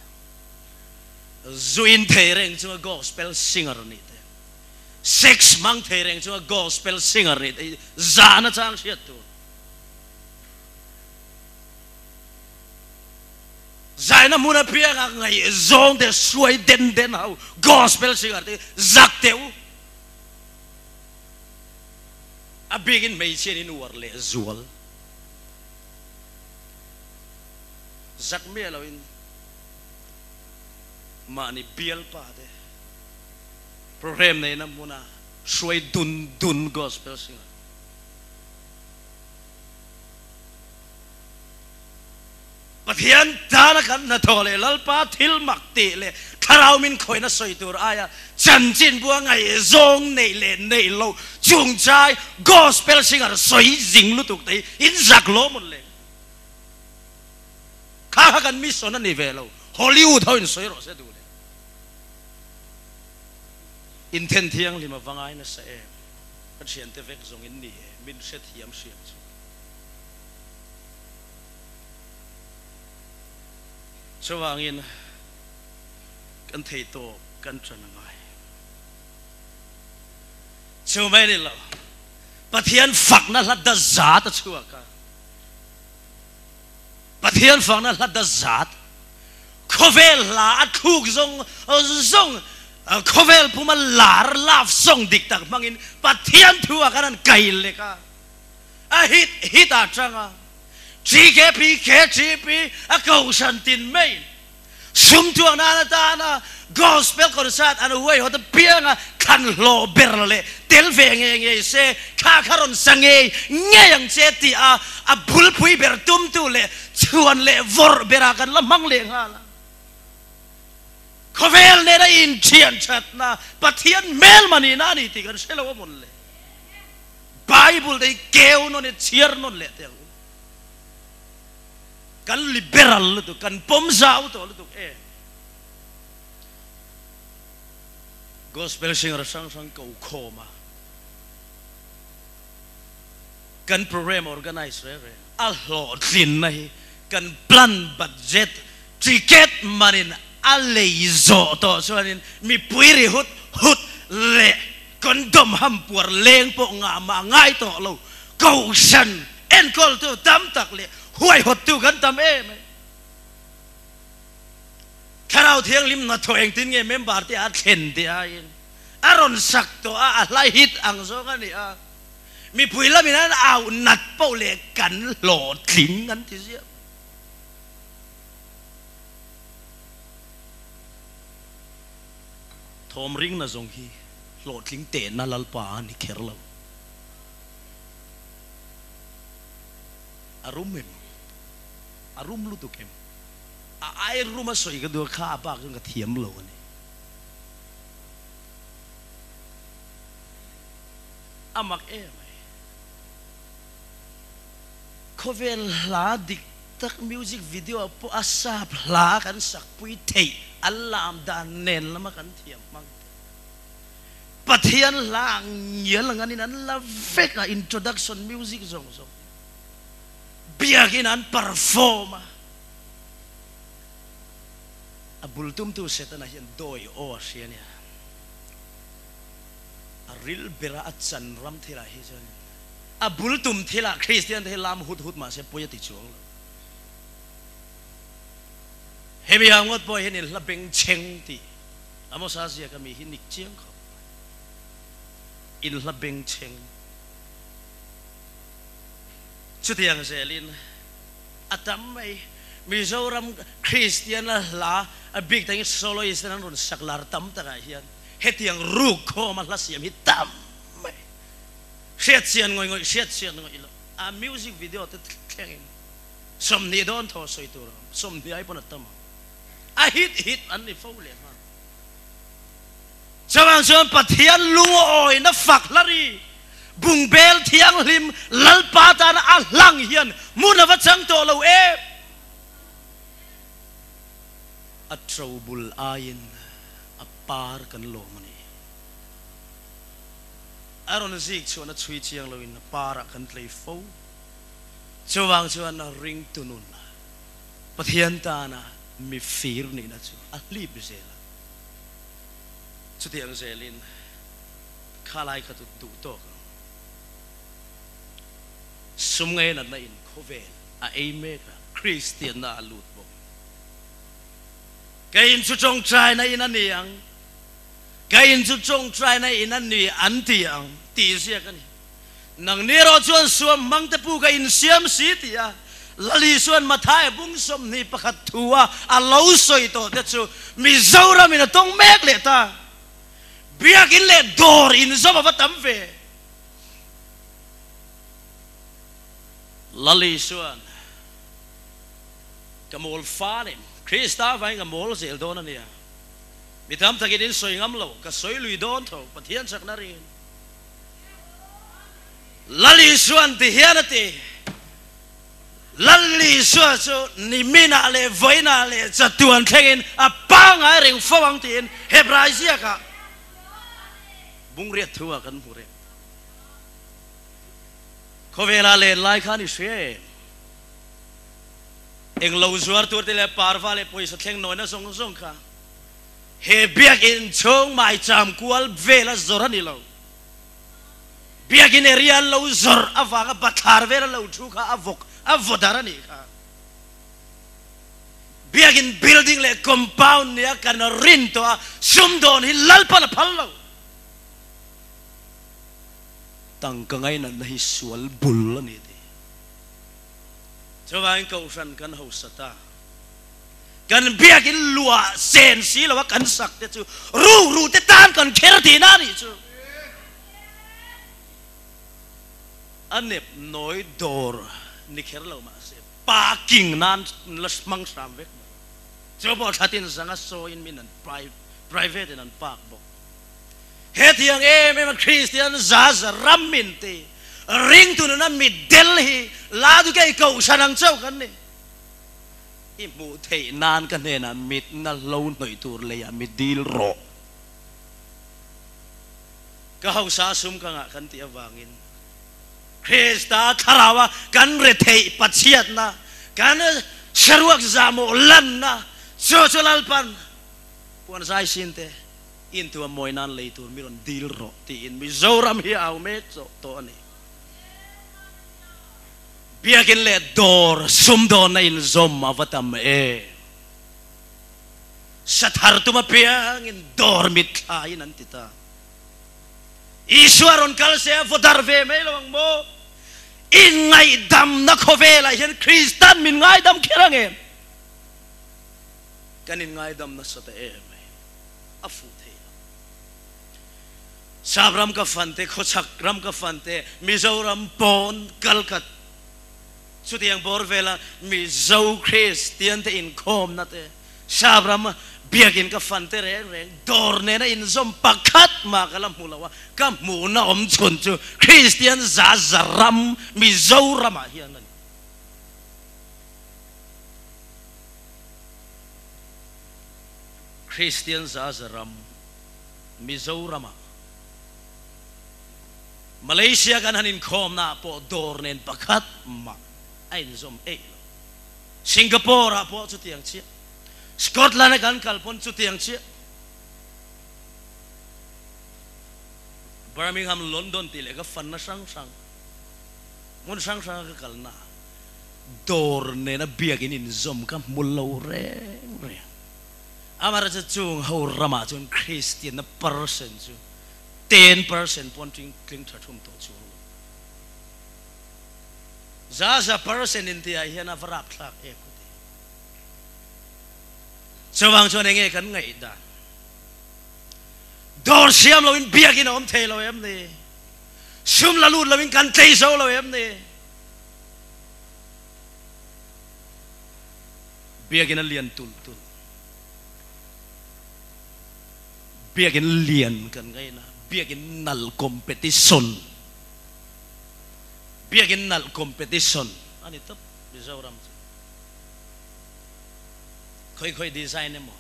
zu in thei reng chunga gospel singer nih te, sex hmang thei reng chunga gospel singer nih te hi zahna chang hriat tur. Zaina hmun apianga ngaihzawng te hruai den den ho gospel singer te zak teh u. A bikin hmeichhia in uar leh zual. Zak miah loin. Mahni bialpa te program neihna hmuna hruai dun dun gospel singer. Pathian tana kan hnathawh leh Lalpa thil mak tih leh thlarau min khawihna sawi tur aia chanchin bua ngaihzawng neih leh neih loh chungchai gospel singer sawi zing lutuk te hi in zak lo mawn le? Kha kha kan mission a ni ve lo, Hollywood ho in sawi rawh se duh le. Inthen thianghlim a va ngai nasa em? Ka thiante vek zawng in ni e, min hrethiam hriam chu. Chuvangin kan thei tawk kan ṭan a ngai. Chu mai ni lo, Pathian fakna hla dazat a chhuak a. Pathian fakna hla dazat, khawvel hla a thluk zawng zawng, khawvel puma lar love song dik tak hmangin Pathian thu ah khan an kai lek a, a hit hit ah tang a. GKP, KGP a kohhran tin mai sum tuak nan atana Gospel concert an huaihawt apianga thlan hlawh ber leh tel ve ngei ngei se, thla kha rawn sa ngei ngei ang che tih a a bulpui ber tumtu leh chhuan leh vawrh berah kan la hmang leh nghal a. Khawvel nena inthian thatna Pathian hmelma nihna a ni tih kan hre lo a mawn le. Bible te hi keu nawn i chhiar nawn leh teh ang u. Kan liberal lutuk, kan pawm zau tawh lutuk em. Gospel singer hrang hrang ko khawm a, kan program organize reng reng a hlawhtlinna hi kan plan budget ticket manin a lei zawh tawh chuanin mipui ri hut hut leh Condom ham puar leng pawh ngah mah ngai tawh lo, kohhran enkawltu tam tak leh huaihawttu kan tam em ai. Thlarau Thianghlim hnathawh engtin nge member te a thlen tih aiin a rawn sak tawh a, a hla hit ang zawng a ni a, mipui lamin an au nat poh leh kan hlawhtling an ti ziah. Thawm ringna zawng hi hlawhtling tehna Lalpa a ni kher lo. A rum em? A rum lutuk em? A ai rum a sawi ka duh a, kha a bak chuan ka thiam lo a ni. A mak em mai. Khawvel hla dik tak music video ah pawh a sap hla kan sak pui theih a lam dan nen lama kan thiam hmang te Pathian hla ang ngial ang anin an la vek a introduction music zawng zawng biakin an perform a a bul tumtu Setana hian dawi aw a hria nia a ril bera a chan ram thilah hi chuanin A bul tum thilah Kristian te hi lam hut hut mahse pawi a ti chuang lo. Hemi ah ngawt pawh hian in hla beng chheng tih Amosa ziak ami hi nik chiang khawp mai. In hla beng chheng. Chutiang zelin a tam mai. Mizoram Kristian a hla a bik takin soloist ten an rawn sak lar tam takah hian hetiang ruk khawm a hla siam hi tam mai. Hriat chian ngawih ngawih hriat chian ngawih loh a music video te thlengin 20 dawn thaw sawi tur a awm, 20 ai pawn a tam ang. A hit hit an ni fo leh nghal. Chuvang chuan Pathian lungawina fak hlari bungbel thianghlim Lalpa tana a hlang hian hmun a va chang tawh lo em? A ṭobul aiin a par kan lawm a ni. A rawn zik chuan a chhui chiang loin a parah kan tlei fo. Chuvang chuan a ringtu nun Pathian tana mi fir nihna chu a hlip zel a. Chutiang zelin khalai kha chu duh tawk ang. Sum ngainatna in khawvel a ei mek a, Kristianna a lut bawk. Kei in chu tawngtaina in a ni ang. Ka in chu tawngtaina in a ni an ti ang tih ziak a ni. Nang ni erawh chuan suam hmang te pu ka insiam si ti a, Lali chuan Matthai bung 21 thu a a lo sawi tawh te chu Mizoram in a tawng mek leh ta. Biakin leh dawr inzawm a va tam ve. Lali chuan Ka mawl fa nen Krista avangin ka mawl zel dawn a nia. Mi tam takin in sawi ngam lo, ka sawi lui dawn tho, Pathian chakna rin. Lal Isua'n ti hian a ti, Lal Isua chu niminah leh vawiinah leh chatuan thlengin a pangngai reng fo ang tiin Hebrai ziakah bungriat thu ah kan hmu reng. Khawvela len lai khan i hria em? Englo zuar tur te leh parva leh pawisa thleng nawina zawng zawng kha he biakinn chhung maicham kual vela zawr a ni lo. Biakinn area an lo zawrh avanga bathlar vela lo thu kha a vawk a vaw dar a nih kha. Biakinn building leh compound nia kan rin tawh a sumdawn hi Lalpan a phal lo. Tangka ngainatna hi sual bul a ni tih. Chuvangin Kohhran kan hausa ta. Kan biakinn luah sen si lo a kan sak te chu rukru te tan kan kher tihna a nih chu. A nep nawi dawr ni kher lo mahse parking nan la hmang hram vek mai. Chu pawh thlatin zanga sawiin min an private in an park bawk. Hetiang em em a Kristian za za ram min ti ringtu nuna mitdel hi la du kei Kohhran ang chauh kan ni. I hmuh theih nan ka hnenah mitna lo hnawih tur leiah mi dil rawh. Ka hausa sum ka ngah kan tih avangin Krista thlaraua kan retheih Pathiatna, kan saruak zahmawh lanna chu chu Lalpan puan zai sin te intuam mawi nan lei tur mi rawn dil rawh tiin Mizoram hi a au mek tawh a ni. Biakinn leh dawr sumdawnna inzawm a va tam em? Sathar tum apiangin dawr mitthlaiin an ti ta. Isua rawn kal se a vaw dar ve mai lo ang maw? Inngaihdamna khawvelah hian Kristan min ngaidam kher ang em? Kan inngaidam nasa ta em mai, a fuh thei lo. Sap ram ka fan te, khawchhak ram ka fan te, Mizoram pawn kal ka chutiang bawr vela Mizo Kristian te inkhawmna te, Sap ram biakin ka fan te reng reng dawr nena inzawm pakhat mah ka la hmu lo a, ka hmuhna awm chhun chu Kristian za za ram Mizoramah hian a ni. Kristian za za ram. Mizoram ah Malaysia kan han inkhawmna ah pawh dawr nen pakhat mah a inzawm eih lo. Singapore ah pawh chutiang chiah. Scotland a kan kal pawn chutiang chiah. Birmingham, London tih leh ka fanna hrang hrang, hmun hrang hrang a ka kalna ah dawr nena biakin inzawm ka hmu lo reng reng. Amaherawhchu chung ho ramah chuan Kristianna percent chu 10% pawn tling tha thum tawh chuang lo. Za za percent in tihah hian a va rapthlak em ka ti. Chuvang chuan enge kan ngaihdan? Dawr siam loin biakin a awm thei lo em ni? Sum la lut loin kan tlei zo lo em ni? Biakinn a lian tulh tulh. Biakinn lian kan ngaina. Biakinn nalh competition. Biakinn nalh competition a ni tawp Mizoram chu. Khawi khawi design emaw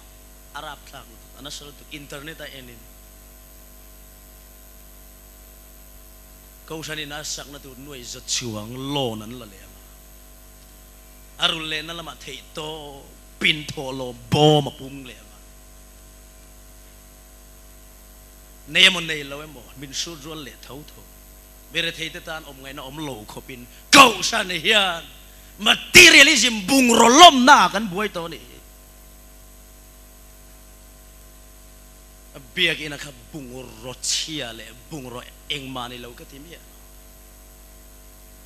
a rapthlak lutuk, a nasa lutuk internet a en in. Kohhran in a sakna tur nuai za chuang loan an la leh ang a. A rul lehna lamah theih tawp pin thawh lo bawm a pung leh ang a. Nei emaw nei lo emaw min hrut rual leh tho tho. Mi retheite tan awm ngaihna awm lo khawpin Kohhran hian materialism bungraw lawmna ah kan buai tawh a nih hi. Biakinn a kha bungraw chhia leh bungraw engmah ni lo ka ti miah lo.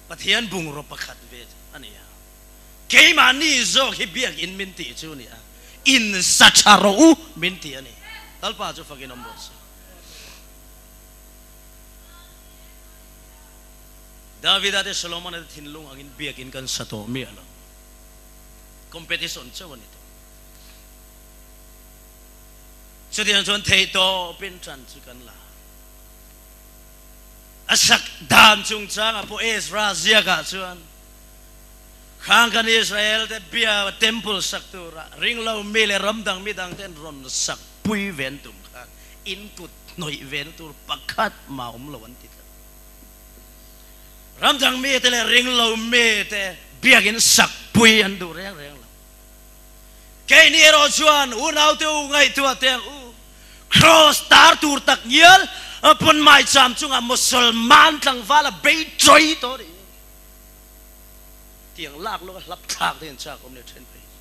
Pathian bungraw pakhat ve a ni a. Keimahni zawk hi biakin min tih chu nia, in sa tha rawh u min ti a ni. Lalpa chu fakin awm rawh se. Davida te Solomona te thinlung angin biakin kan sa tawh miah lo. Competition chauh a ni tawh. Chutiang chuan theihtawpin tan chu kan la. A sak dan chungchangah pawh Ezra ziakah chuan khang kan Israel te bia temple sak tura ringlo mi leh ramdang midang ten rawn sak pui ven tum khan in kut hnawih ven tur pakhat mah awm lo an ti tlat. Ramdang mi te leh ringlo mi te biakin sak pui an duh reng reng lo. Keini erawh chuan unaute u ngaihtuah teh ang u, Kraws tar tur tak ngial pawn maicham chungah Mosolman tlangval a bei chawi tawh a nih hi. Tiang lak lawk a hlap thlak te in chak awm leh then phei chu.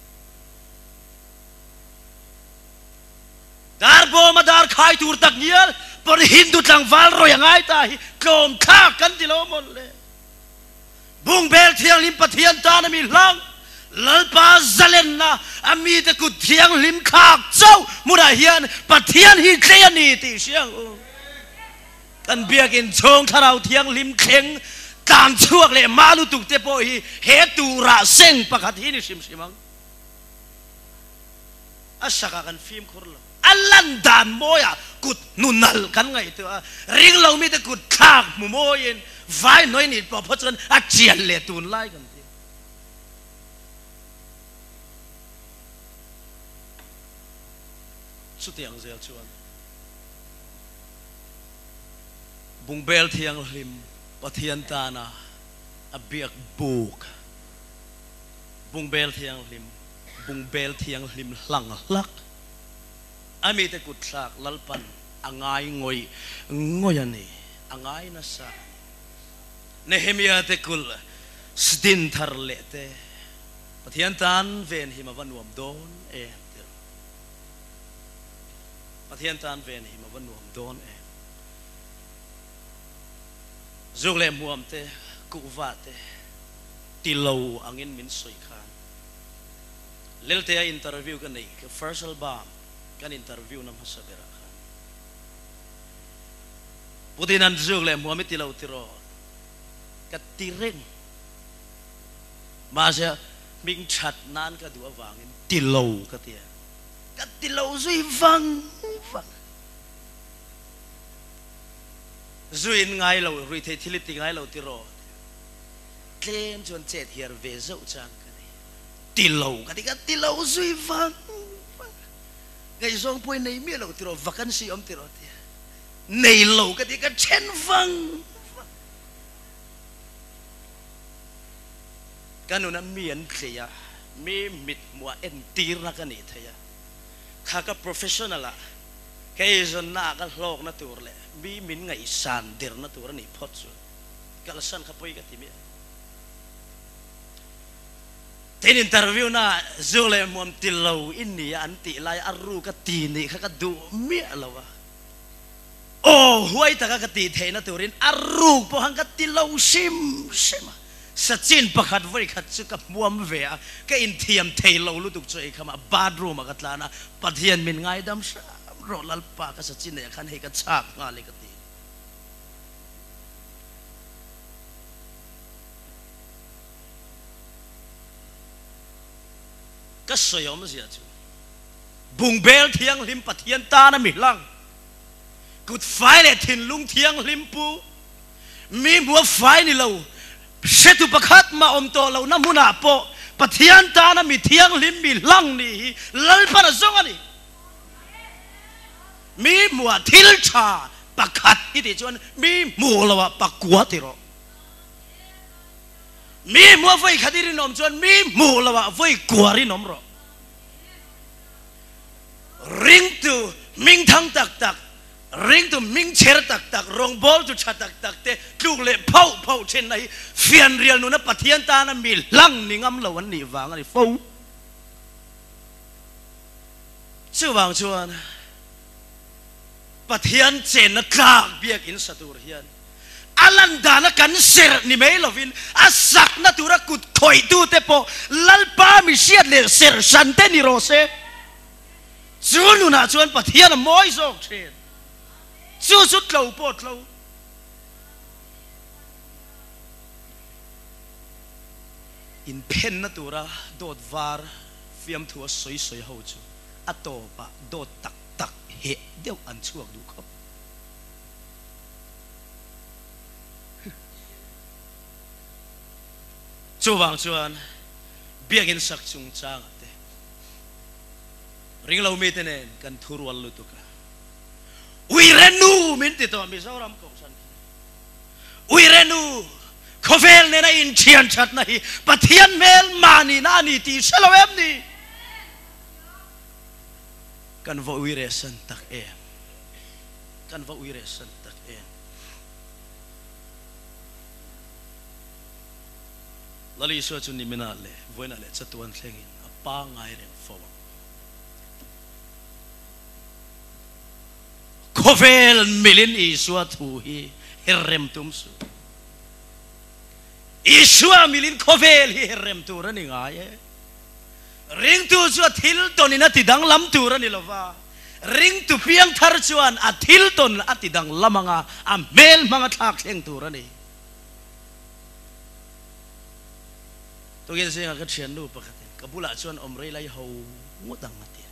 Dar bawm a dar khai tur tak ngial pawn Hindu tlangval rawi a ngai ta hi tlawm thlak kan ti lo mawlh le. Bungbel thianghlim Pathian tan a mi hlang, Lalpa zalenna a mite kut thianghlim thlak chauh hmunah hian Pathian hi tlei a ni tih hria ang u. Kan biakin chhung thlarau thianghlim thleng tlan chhuak leh mah lutuk te pawh hi he turah seng pakhat hi ni hrim hrim ang. A sakah kan fimkhur lo. A lan dan mawiah kut hnu nalh kan ngaihtuah a, ring lo mite kut thlak hmu mawiin vai hnuai nih pawh phawt chuan a chian leh tunlai kan ti. Chutiang zel chuan Bungbel Thianghlim Pathian tana a biak buk Bungbel Thianghlim Bungbel Thianghlim hlang hlak A mite kutthlak Lalpan a ngai ngawih ngawih a ni, a ngai nasa a ni. Nehemia te kulh sdin thar leh te Pathian tan ven him a va nuam dawn em ti rawh. Pathian tan ven him a va nuam dawn em. Zuk leh hmuam te, kuhva te ti lo angin min sawi khan. Leltea interview ka nei ka first album kan interview na hmasa berah khan Putin an zuk leh hmuam i ti lo tiraw ka ti reng mahse hming that nan ka duh avangin ti lo ka ti a ka ti lo zui vang vang zuin ngai lo ruithei thil i ti ngai lo tiraw tlem chuan chet hiar ve zauh chang ka nei. Ti lo ka ti ka ti lo zui vang vang ngaihzawng pawh i nei miah lo tiraw vacancy awm tiraw tia nei lo ka ti ka then vang vang ka nuna mi an tlei a mi mit hmuh ah entir na ka nih thei a kha ka professional ah ka eizawnna ah ka hlawkna tur leh mi min ngaihsan derna tur a nih phawt chu kalsan kha pawi ka ti miah. Tin interview na zu leh hmuam ti lo i ni a an tih lai a ru ka ti nih kha ka duh miah lo a, aw huai taka ka tih theihna turin a ruk pawh khan ka ti lo hrim hrim a, Sachin pakhat vawi khat chu ka hmuam ve a, ka inthiam thei lo lutuk chu eikham a bathroom ah ka tlan a, Pathian min ngaidam hram rawh Lalpa ka Sachin neih ah khan hei ka chak nghal i ka ti. Ka sawi awmzia chu Bungbel Thianghlim Pathian tana mi hlang, kut fai leh thinlung thianghlim pu, mi hmua fai ni lo, hretu pakhat mah awm tawh lohna hmunah pawh Pathian tana mi thianghlim mi hlang nih hi Lalpan a zawng a ni. Mi hmuah thil tha pakhat i tih chuan mi hmuh loah pakua ti rawh. Mi hmuh a vawi khat i rinawm chuan mi hmuh lo ah vawi kua rinawm rawh. Ringtu hmingthang tak tak, ringtu hmingchher tak tak, rawngbawltu tha tak tak te tluk leh phauh phauh thinna hi fianrial nuna Pathian tana mi hlang ni ngam lo an nih vang a ni fo. Chuvang chuan Pathian chenna tlak biakinn sa tur hian. A lan dana kan serh ni mai lovin a sakna tura kut khawihtute pawh Lalpa mi hriat leh serh hran te ni rawh se. Chu nunah chuan Pathian a mawi zawk thin. Chu chu tlo pawh tlo. Inphenna tura dawt var fiamthu a sawi sawi ho chu a tawpah dawt tak tak heh deuh an chhuak duh khawp. Chuvang chuan biakinn sak chungchangah te ringlo mite nen kan thurual lutuk a, Uirenu min ti tawh Mizoram Kohhran hi. Uirenu khawvel nena inthian thatna hi Pathian hmel mahnihna a ni tih hre lo em ni? Kan va uire san tak em? Kan va uire san tak em? Lal Isua chu niminah leh vawiinah leh chatuan thlengin a pangngai reng fo ang. Khawvel milin Isua thu hi her rem tum suh. Isua milin khawvel hi her rem tur a ni ngai e. Ringtu chu a thil tawnin a ti danglam tur a ni lo va, ringtu piang thar chuan a thil tawn a ti danglam anga a hmel hmang a thlak thleng tur a ni. Tukin zingah ka thiannu pakhatin ka bulah chuan awm rei lai ho ngawt ang a ti a.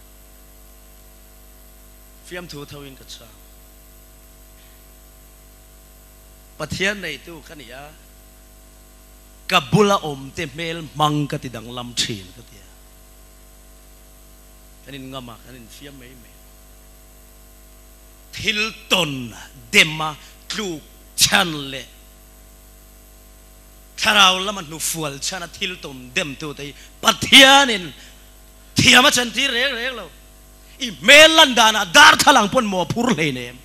Fiamthu tho in ka chhang. Pathian neitu ka ni a, ka bula awm te hmel hmang ka ti danglam thin ka ti a. Kan in ngam a, kan in fiam mai mai. Thil tawn dem a tluk chhan leh thlarau lama hnufual chhan a thil tawn dem tu te hi Pathianin thiam a chantir reng reng lo. I hmel lan danah darthlalang pawn maw phur hleinem.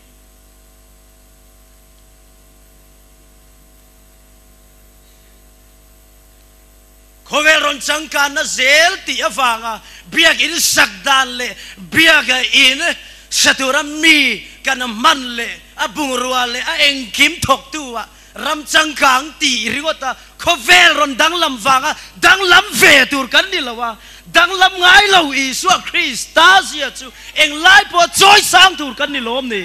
Khawvel rawn changkanna zel tih avanga biakinn sak dan leh biakinn sa tura mi kan hman leh a bungrua leh a engkim thawktu ah ram changkang tih ringawt a khawvel rawn danglam vanga danglam ve tur kan ni lo a, danglam ngai lo Isua Krista zia chu englai pawha chawi sang tur kan ni lawm ni.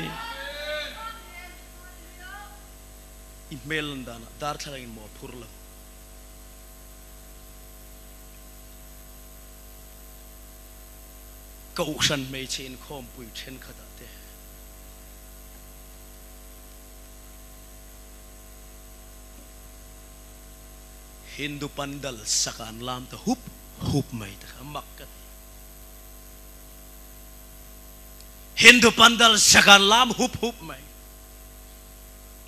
I hmel lan danah darthlalang in maw phur lo. Kohhran hmeichhe inkhawmpui thenkhatah te. Hindu pandal sak an lam ta hup hup mai ta kha mak ka ti. Hindu pandal sak an lam hup hup mai.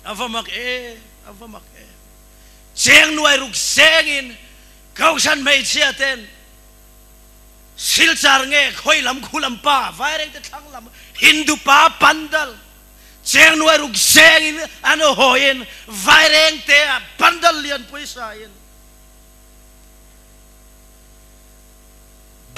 A va mak em, a va mak em. Cheng nuai ruk sengin Kohhran hmeichhia ten Silchar nge khawi lam khu lam pa Vairengte thlang lam Hindu pa pandal Cheng nuai ruk sengin an hawiin Vairengte ah pandal lian pawisa in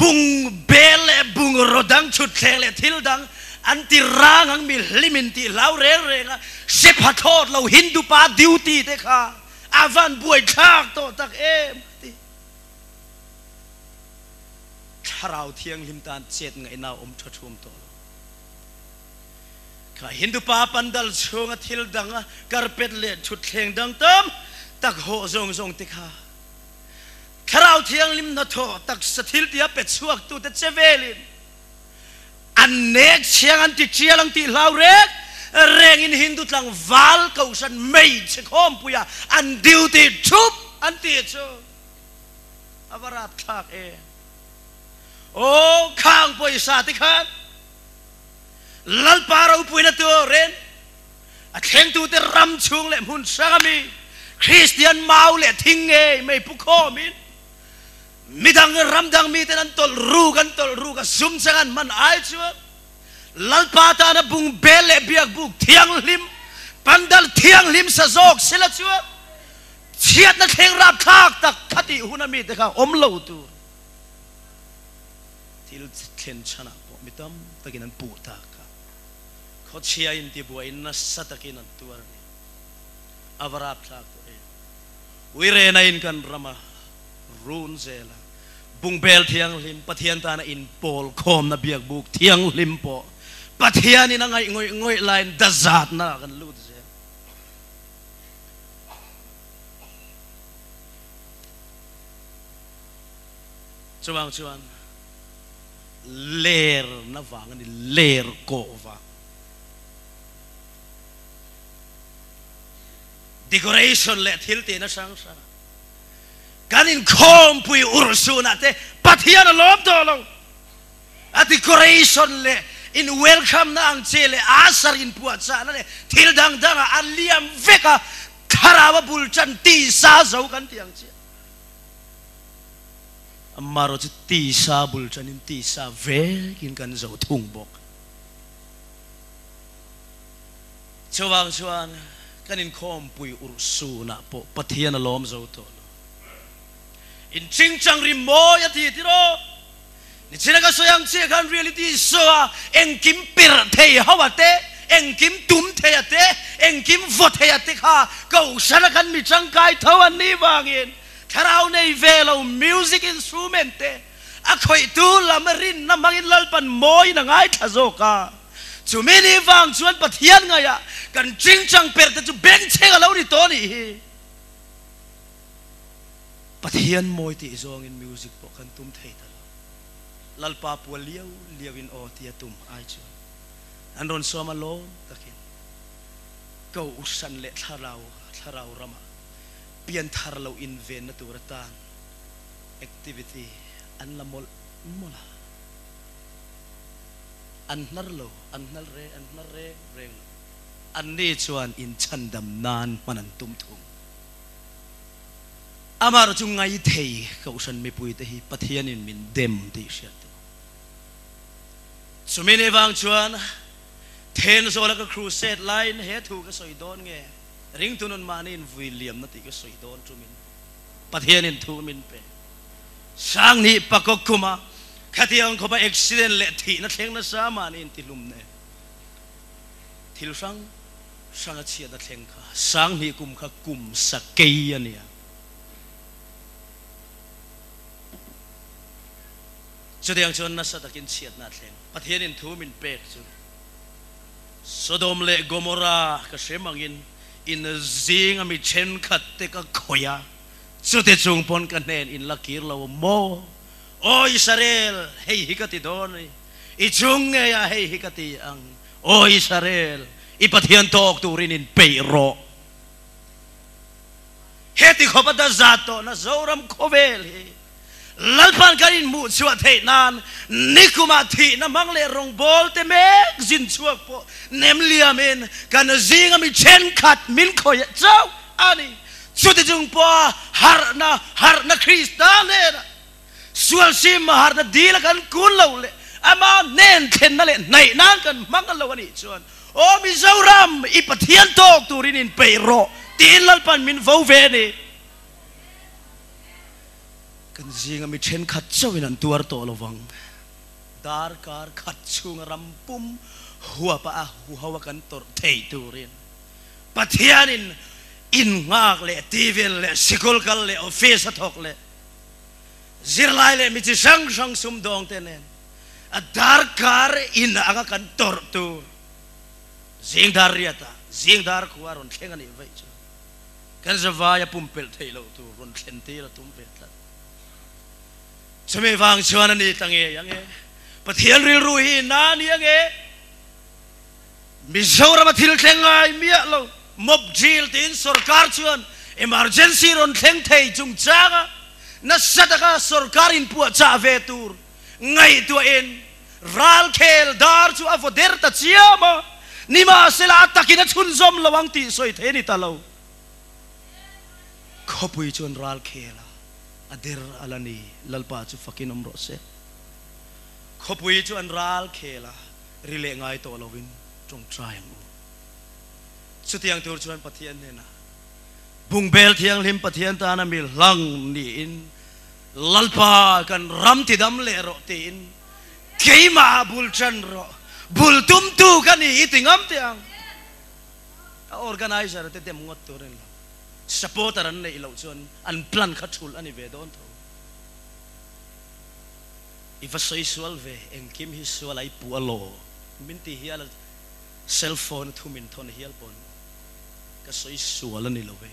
bung bel leh bungraw dang thutthleng leh thil dang an ti rang ang mi hlim in tih hlau reng reng a hre pha thlawt lo Hindu pa duty te kha a van buaithlak tawh tak em a ti. Thlarau Thianghlim tan chet ngaihna a awm tha thum tawh lo. Kha Hindu pa pandal chhunga thil dang a carpet leh thutthleng dang tam tak hawh zawng zawng te kha Thlarau Thianghlim hnathawh taksa thil tia pe chhuak tute che velin an nek chhiang an ti tial ang tih hlau reng rengin Hindu tlangval kohhran hmeichhe khawmpuia an duty thup an tih chu a va rapthlak em. Aw khang pawisa te khan Lalpa ropuina turin a thlengtute ram chhung leh hmun hrang ami Kristian mau leh thing ngei mai pu khawmin midang ramdang miten an tawlh ruk an tawlh ruk a sum chang an hman ai chuan Lalpa tana bung bel leh biakbuk thianghlim pandal thianghlim sa zawk sela chuan chhiatna thleng rapthlak tak khatih hun ami te kha awm lo tur Thil thlen chhanah pawh mi tam takin an puh tak a, khawchhia in tibuaiin nasa takin an tuar a ni. A va rapthlak tawh em. Uirena in kan rama run zela bungbel thianghlim Pathian tana inpawl khawmna biakbuk thianghlim pawh Pathianin a ngaih ngawih ngawih laiin dazatna ah kan lut zel. Chuvang chuan lerna vang a ni, ler kawh vang. Decoration leh thil tihna hrang hrang kan inkhawmpui urhsunah te Pathian a lawm tawh lo. A decoration leh in welcome na ang che leh asar inpuahchahna leh thil dang dangah a liam vek a, thlarau a bul tan tisa zo kan tih ang chiah. Amarawh chu tisa bul tanin tisa vekin kan zo thung bawk. Chuvang chuan kan inkhawmpui urhsunah pawh Pathian a lawm zo tawh lo. Inchingchang ri mawi a ti tiraw? Nichina ka sawi ang chiah khan reality show a engkim perh thei ho a te, engkim tum thei a te, engkim vaw thei a te kha kohhran a kan mi tangkai tho an nih vangin thlarau nei ve lo music instrument te a khawihtu lam a rinna hmangin Lalpan mawiin a ngaithla zawk a. Chumi nih vang chuan Pathian ngaihah kan chingchang perh te chu bengchheng a lo ni tawh a nih hi. Pathian mawi tih zawngin music pawh kan tum thei ta lo. Lalpa pual liau liauin aw tia tum ai chuan an rawn sawm a lawm takin Kohhran leh thlarau thlarau ramah pianthar lo invenna tur atan activity an la mawlh mawlh a. An hnar lo, an hnar reng, an hnar reng reng lo. Anni chuan inchhandam nan hman an tum thung. Amaherawh chu ngaithei Kohhran mipuite hi Pathianin min dem tih hriat tur. Chumi ni vang chuan Thenzawla ka crusade laiin he thu ka sawi dawn nge ringtu nun mahniin vui liamna tih ka sawi dawn tumin Pathianin thu min pe. Sanghnih pakawk kuma khatiang khawpa accident leh thihna thleng nasa mahniin tihlum nen thil hrang hrang a chhiat a thleng kha 2000 kum kha kum sakei a nia. Chutiang chuan nasa takin chhiatna a thleng. Pathianin thu min pek chu Sodom leh Gomorrah ka hre mangin in zinga mi thenkhat te ka khawih a, chute chung pawn ka hnen in la kir lo maw? Aw Israel, hei hi ka ti dawn a ni, i chung ngeiah hei hi ka ti ang. Aw Israel, i Pathian tawk turin in peih rawh. Heti khawp a dazat tawhna Zoram khawvel hi Lalpan kan inhmuh chhuah theih nan nikumah thihna hmang leh rawngbâwl te mek zin chhuak pawh nem liamin kan zinga mi thenkhat min khawih chauh a ni. Chuti chung pawha harhna, harhna Krista hnenah Sual sim harna dil a kan kun lo leh ama hnen thlenna leh hnaih nan kan hmang lo a nih chuan Aw Mizoram, i Pathian tawk turin inpeih rawh tiin Lalpan min vo ve a ni. Kan zinga mi thenkhat chauhin an tuar tawh lo vang. Darkar khat chhunga ram pum huapa a huho a kan tawrh thei turin Pathianin innghak leh TV leh sikul kal leh office a thawk leh Zirlai leh mi chi hrang hrang sumdawng te nen a darkar in anga kan tawrh tur zingdar riatah zingdar khua rawn thleng a nih vaih chuan kan zavaia pumpelh theih loh tur rawn thlen tir a tum ve tlat. Chumi vang chuan a ni ta ngei ang e. Pathian rilru hi na a ni ang e. Mizoram a thil thleng ngai miah lo, mob drill tiin sorkar chuan emergency rawn thleng thei chungchanga nasa taka sorkar inpuahchah ve tur ngaihtuahin ralkhel dar chu a vaw der ta chiam a, nimahsela a takin a chhunzawm lo ang tih sawi thei a ni ta lo. Khawpui chuan ralkhel a a der a la ni, Lalpa chu fakin awm rawh se. Khawpui chu an ralkhel a. Ri leh ngai tawh lovin tawngtai ang u. Chutiang tur chuan Pathian hnenah Bungbel Thianghlim Pathian tana mi hlang niin Lalpa kan ram tidam leh rawh tiin keimah ah bul tan rawh, bul tumtu ka ni i ti ngam teh ang. A organizer te dem ngawt tur a ni lo. Supporter an neih loh chuan an plan kha thulh a ni ve dawn tho. I va sawi sual ve, engkim hi sual a i puh a law min ti hial a, cell phone a thu min thawn hial pawn ka sawi sual a ni lo ve.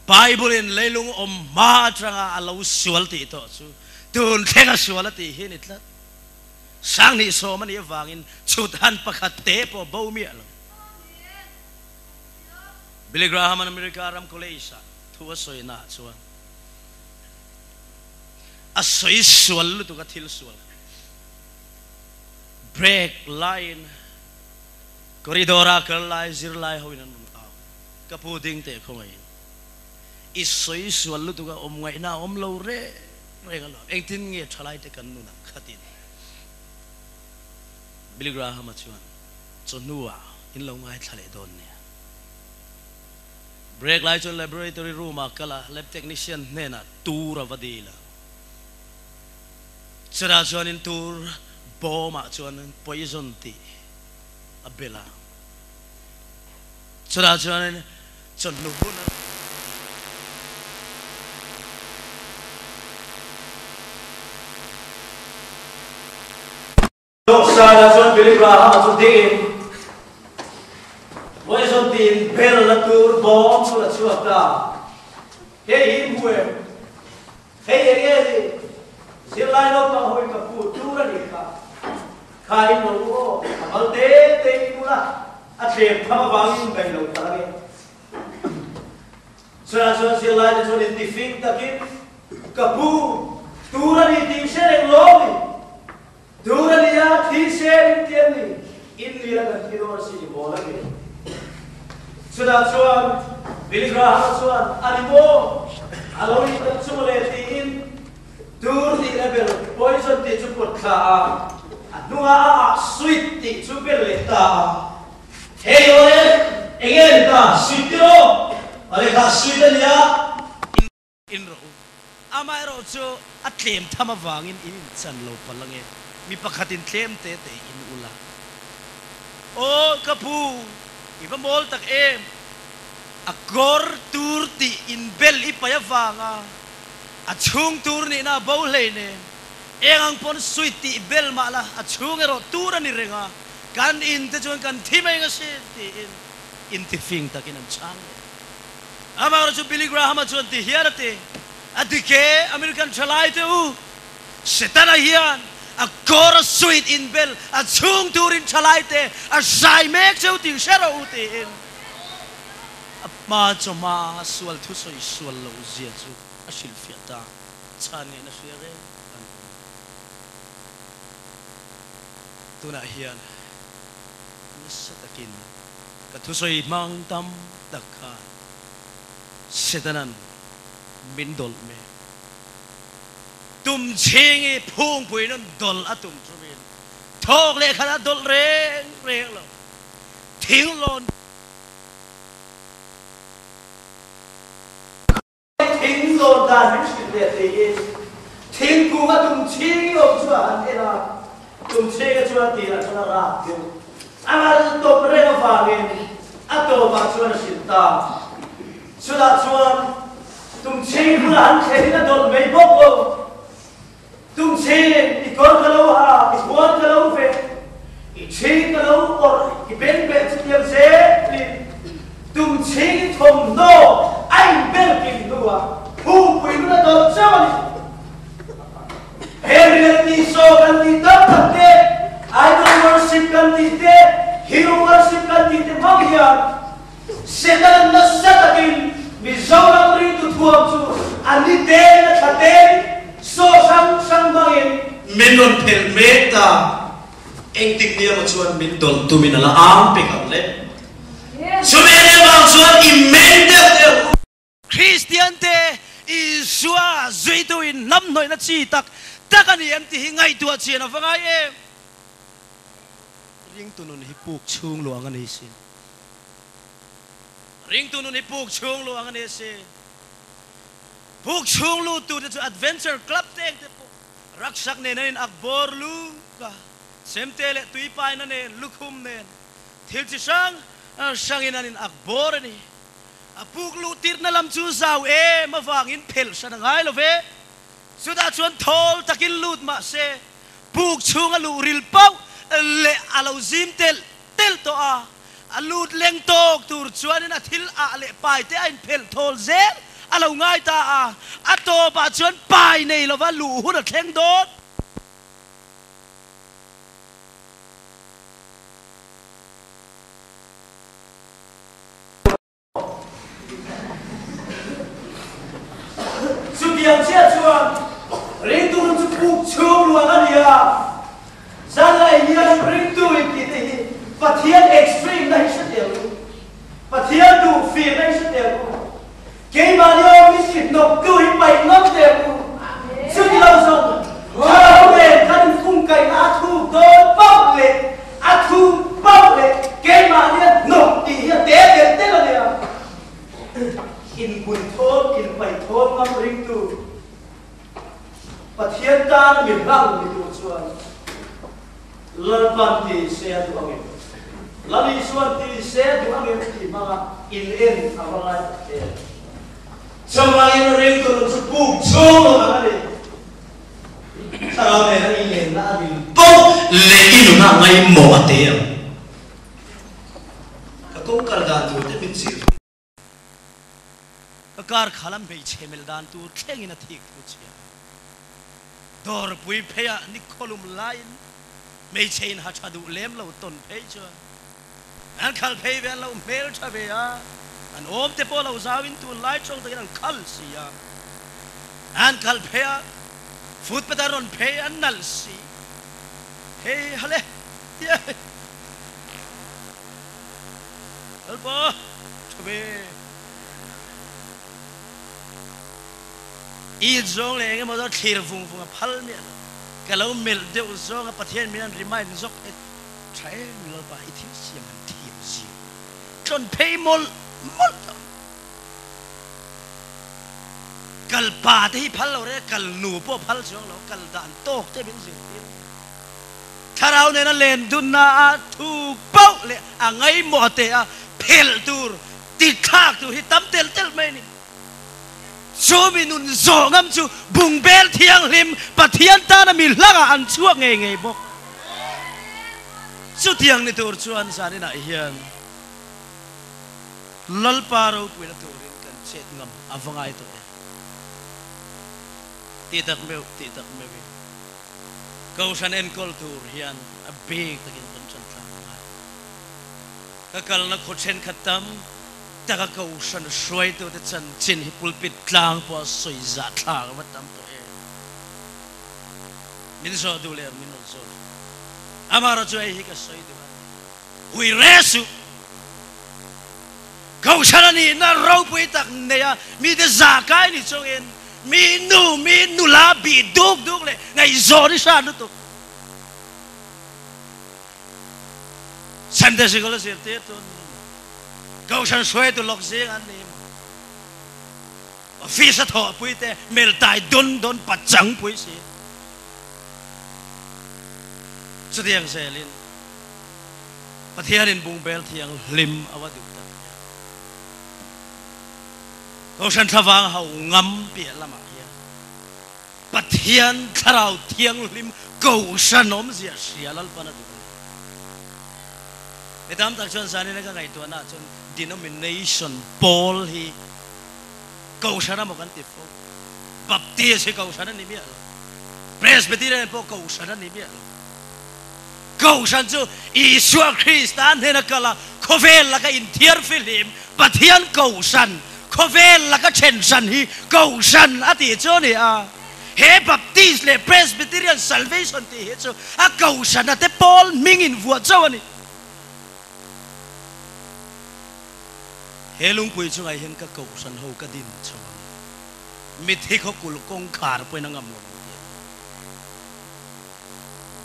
Bible in leilung awm hma atanga a lo sual tih tawh chu tun thleng a sual a tih hi a ni tlat. Sanghnih sawm a nih avangin chhut han pakhat te pawh bo miah lo. Billy Graham an America ram college ah thu a sawi naah chuan a sawi sual lutuk a thil sual break laiin corridor ah kal lai zirlai ho in an rawn au ka pu ding teh khawngaihin i sawi sual lutuk a awm ngaihna a awm lo reng reng alawm engtin nge thalai te kan nun ang khatin Billy Graham a chuan chawhnuah in lo ngaithla leh dawn nia. Break lai chuan laboratory room ah kal a, lab technician hnenah tur a va dil a. Chutah chuanin tur bawm ah chuan poison tih a bel a. Chutah chuanin chawhnu hun a. Dawhsanah chuan Billy Graham-a chu dingin poison tiin bel la tur bawm chu la chhuak ta. Hei hi hmu em? Hei eng nge ni? Zirlai naupang hawi ka pu tur a nih kha. Kha in rawh u aw, a mal te te in bula a thlem tham avangin ngaih lo ta ange. Chutah chuan zirlaite chuan intifing takin ka pu tur a ni tih hre reng lawm ni. Tur a nia, thi se in ti an ni, in ni a kan thi dawn a si i mawl a ni. Chutah chuan Billy Graham-a chuan, A ni maw? A lo in tak chu mawle tiin tur tih la bel, poison tih chu pawt thla a, a hnungah a ah sweet tih chu bel leh ta a. Hei awle, enge ni ta, sweet tiraw? Awle kha sweet a nia. In rawh u. Amaherawh chu a tlem tham avangin in inchan lo palh ange, mi pakhatin tlem te te in ul a. Aw ka pu, i va mawl tak em? A kawr tur tih in bel i paih avanga a chhung tur nihna a bo hlei nen, eng ang pawn suit tih bel mah la a chhung erawh tur a ni reng a, kan in te chuan kan thi mai ngasin tiin intifing takin an chhang leh. Amaherawh chu Billy Graham-a chuan ti hian a ti, A dik e, American thalai te u, Setana hian a kawr a suit inbel a chhung turin thalai te a hrai mek cheu tih hre rawh u tiin a hma chawhma a sual thusawi sual loh zia chu a hrilhfiah ta. Chhan ngaihna hria reng an awm. Tunah hian nasa takin ka thusawi hmang tam tak khan Setanan min dawlh mek. Tum chhingi phungpui nun dawlh a tum chumin thawk leh khat a dawlh reng reng lo. Thinglawn. Thing lawn dan min hrilh leh tiin thingkung a tum chhing awm chu a han en a, tum chhinga chuan tirah chuan a rak deuh. A ngal tawp reng avangin a tawpah chuan a hrilh ta. Chutah chuan tum chhing bulah han thlenin a dawlh mai bawk lo. Tum chhing, i kawr ka lo ha, i huan ka lo veh, i chhing ka lo awrh, i beng beh chu tiang zelin tum chhing i thawmhnaw a inbel kim hnuah phungpui nun a dawlh chauh a ni. He reality show kan tih tam tak te, idol worship kan tih te, hero worship kan tih te hmang hian Setanan nasa takin Mizoram ringtu thuam chu a ni tein a thla tein saw hrang hrang hmangin min rawn phelh mek ta. Engtik ni emaw chuan min dawlh tumin a la ang pek ang le. Chumi eng avang chuan i meng deuh deuh u. Kristian te Isua zuituin hnamhnawihna chi tak tak a ni em tih hi ngaihtuah chian a va ngai em? Ringtu nun hi puk chhung luang a ni si. Ringtu nun hi puk chhung luang a ni si. Puk chhung lut tur te chu Adventure Club te eng te pawh raksak nen an in ak bawr luk a, chemte leh tuipaina nen, lukhum nen, thil chi hrang. Hrangin an in ak bawr a ni. A puk luh tirhna lam chu zau em avangin phelh hran a ngai lo ve. Chutah chuan thawl takin lut mah se, puk chhunga luh ril pauh leh a lo zim telh telh tawh a. A lut leng tawk tur chuanin a thil ah leh pai te a inphelh thawl zel a lo ngai ta a. A tawpah chuan pai nei lova luh hun a thleng dawn. Chutiang chiah chuan ringtu ram chu puk chhung luang a ni a, zanlai hian ringtu intih te hi Pathian extreme na hi hre tel u, Pathian duh fir na hi hre tel u, keimahni awm hi hrithnawk tu hi paih ngam tel u, chuti lo zawng thlarau nen kan inkungkaihna a thuk dawn pauh leh A thu pauh leh keimahni a hnawk tih hi a te tel tel a nia. Inpui thawn, inpaih thawn ngam ringtu Pathian tan mi hlang ni tur chuan Lalpan ti se a duh angem? Lal Isuan ti se a duh angem tih hmanga in en a va ngai tak em? Chuvangin ringtu nun chu puk chhung lo ang a ni. Thlarau nena i lenna a rin poh leh i nuna ngaihmawh a te ang. Ka kawng kal dan tur te min zir. Ka kar kha lam hmeichhe melh dan tur thlengin a thik thu chhia. Dawrpui pheiah nikhawlum laiin hmeichhe in ha tha duh lem lo tawn phei chuan an khal phei ve an lo hmel tha ve a, an awm te pawh lo zauin tunlai tawng takin an khal si a. An kal phei a, footpath a rawn phei a nalh si. Hei hale tia Lalpa tha ve. It zawng leh engemaw chu a thlir vung vung a phal miah lo. Ka lo melh deuh zawng a Pathian min an remind zawk e tha em Lalpa i thil siam han thiam zir tlawn phei mawlh mawlh tawh. Kal pa te hi phal lo reng a, kal nu pawh phal chuang lo, kal dan tawk te min zirtir a ni. Thlarau nena len dunna a thu pauh leh a ngaihmawh te a phelh tur, tithlak tur hi tam telh telh mai a ni. Chu mi nun zawh ngam chu bungbel thianghlim Pathian tana mi hlangah an chhuak ngei ngei bawk. Chutiang ni tur chuan zaninah hian Lalpa ropuina turin kan chet ngam a va ngai tawh e. Tih tak meuh, tih tak meuhin Kohhran enkawl tur hian a bik takin kan ṭan tlak ngai. Ka kalna khaw ṭhenkhat tam taka Kohhran hruaitute chanchin hi pulpit tlang pawh a sawi zah thlak a va tam tawh e. Min zawh duh leh min rawn zawt. Amaherawhchu chu hei hi ka sawi duh a ni. Hui re suh. Kohhran a nihna ropui tak nei a, mite zah kai ni chungin mi nu, mi nula bih duk duk leh ngaihzawn i hran lutuk. Sunday sikul a zirtirtu an ni maw? Kohhran hruaitu lawk zing an ni maw? Office a thawhpui te meltai dawn dawn pachang pui si. Chutiang zelin Pathianin bungbel thianghlim a va duh tak hian Kohhran thlavang ho ngam piah lamah hian Pathian thlarau thianghlim Kohhran awmzia hria Lalpan a duh a ni. Mi tam tak chuan zanin a ka ngaihtuahna ah chuan denomination pawl hi Kohhran a maw kan ti fo. Baptist hi Kohhran a ni miah lo. Presbyterian pawh Kohhran a ni miah lo. Kohhran chu Isua Krista hnena kal a, khawvel laka inthiar fihlim Pathian Kohhran, khawvel laka then hran hi Kohhran a tih chu a ni a. He Baptist leh Presbyterian Salvation tih hi chu a Kohhrana te pawl hming invuah chauh a ni. He lungpui chungah hian ka Kohhran ho ka din chho ang. Mitthi khawkulh kawngkhar pawhin a ngam lo ang tih a ni.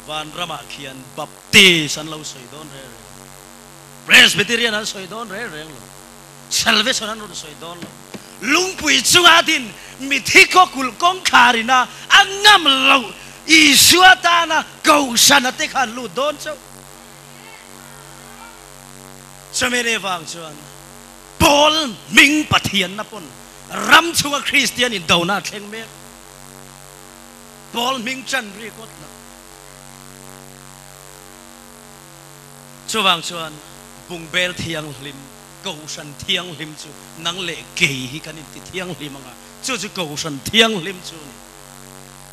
Vanramah khian Baptist an lo sawi dawn reng reng lo, Presbyterian an sawi dawn reng reng lo, Salvation an rawn sawi dawn lo. Lungpui chunga din mithi khawkulh kawngkhar ina a ngam loh Isua tana Kohhrana te kha an lut dawn chauh. Chumini vang chuan Paul hming Pathianna pawn ram chhunga Kristian indona a thleng mek. Paul hming chan ri kawt lo. Chuvang chuan bungbel thianghlim, Kohhran thianghlim chu nang leh kei hi kan inti thianghlim anga, chu chu Kohhran thianghlim chu a ni.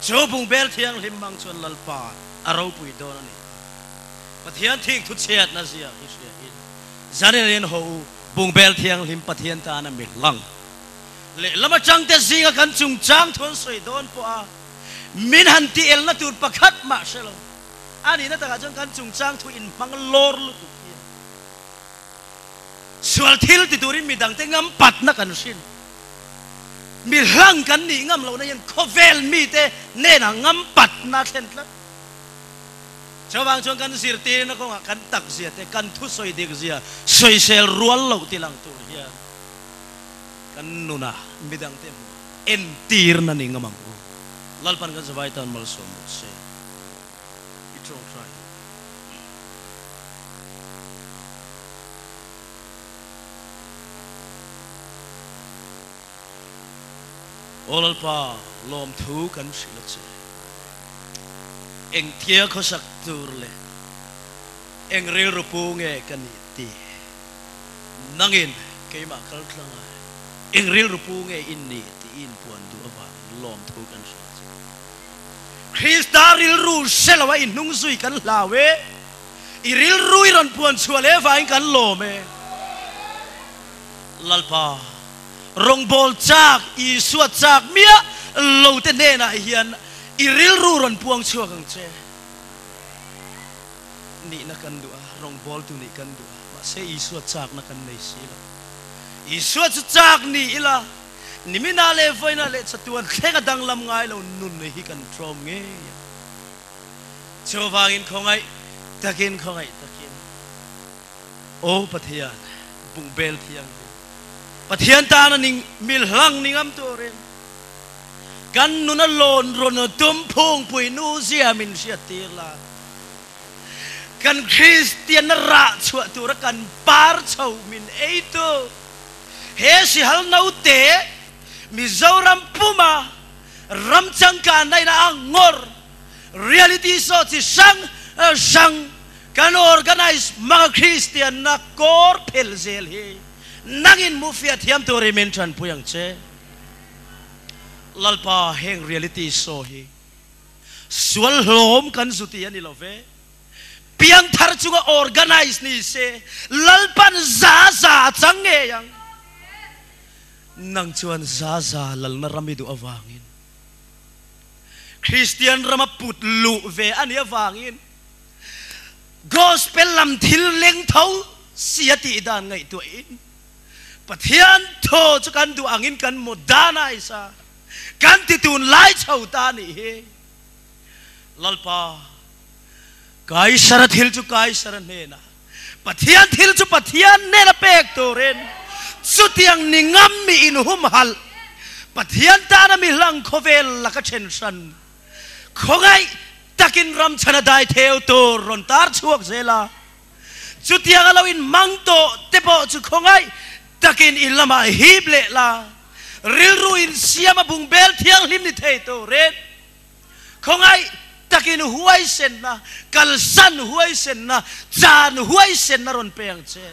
Chu bungbel thianghlim hmang chuan Lalpa a ropui dawn a ni. Pathian thik thu chhiatna zia hi hria in zanin in haw u, bungbel thianghlim Pathian tana mi hlang lehlam atangte zinga kan chungchang thu an sawi dawn pawh a min han ti elna tur pakhat mah hre lo. A nihna takah chuan kan chungchang thu inhmang lawr lutuk hian sual thil ti turin midangte ngam patna kan hrin. Mi hlang kan nih ngam lohna hian khawvel mite hnenah ngam patna a thlen tlat. Chuvang chuan kan zirtirna kawngah kan takzia te, kan thusawi dikzia sawisel rual loh ti lang tur hian kan nunah midangte hmuh entirna ni ngam ang u. Lalpan kan zavai tan malsawm rawh se. I tawngtai. Aw Lalpa, lawmthu kan hrilh a che. Engtia khawsak tur leh eng rilru pu nge ka nih tih nangin keimah kal tlang a, eng rilru pu nge i nih tih i inpuan duh avangin lawmthu kan hrilh a che. Krista rilru hre lo a i hnung zui kan hlau e, i rilru i rawn puan chhuah leh avangin kan lawm e. Lalpa, rawngbâwl châk, Isua châk miah lote hnênah hian i rilru rawn puang chhuak ang che. Nihna kan duh a, rawngbâwltu nih kan duh a, mahse Isua châkna kan nei si lo. Isua chu châk ni ila, niminah leh vawiinah leh chatuan thleng a danglam ngai lo nun hi kan tlâwm ngei ang. Chuvângin khawngaih takin, khawngaih takin. Aw Pathian, bungbel thianghlim, Pathian tana ning mil hlang ni ngam turin kan nuna lawn rawn tum phungpui nu zia min hriat tir la. Kan Kristianna rah chhuah tura kan par chho min eitu he sihal naute Mizoram puma ram changkanna in a angawr reality show chi hrang hrang Kan organize hmanga Kristianna kawr phel zel hi nangin mufia thiam tur i min tanpui ang che. Lalpa heng reality show hi sual hlawm kan zu ti a ni lo ve. Piangthar chunga organize ni se Lalpan za za a chang ngei ang. Nang chuan za za lalna ram i duh avangin Kristian rama put luh ve a nih avangin Gospel lam thil leng tho si a tih dan ngaihtuahin Pathian thaw chu kan duh angin kan modernize a, kan ti tunlai chho ta a nih hi. Lalpa, Kaisara thil chu Kaisara hnenah, Pathian thil chu Pathian hnena pek turin chutiang ni ngam mi inhumhalh, Pathian tana mi hlang khawvel laka then hran Khawngaih takin ram chhan a dai theu tur rawn tar chhuak zel a, chutiang a lo inhmang tawh te pawh chu khawngaih takin i lamah hip leh la, rilru insiam a bungbel thianghlim ni thei turin khawngaih takin huaisenna, kalsan huaisenna, chan huaisenna rawn pe ang che.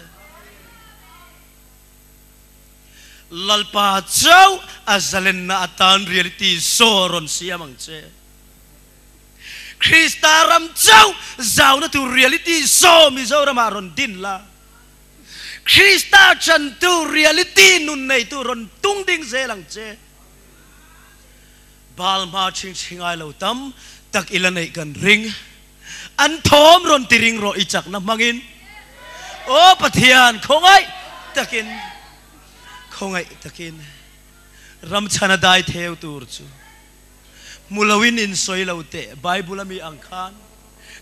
Lalpa chauh a zalenna atan reality show rawn siam ang che. Krista ram chauh zauna tur reality show Mizoramah rawn din la. Krista chantu reality nun neitu rawn tung ding zel ang che. Bal hma chhingchhi ngai lo tam tak ila neih kan ring. An thawm rawn ti ring rawh i chakna hmangin. Aw Pathian, khawngaih takin, khawngaih takin ram chhana dai theu tur chu hmu loin in sawi lo teh. Bible a mi ang khan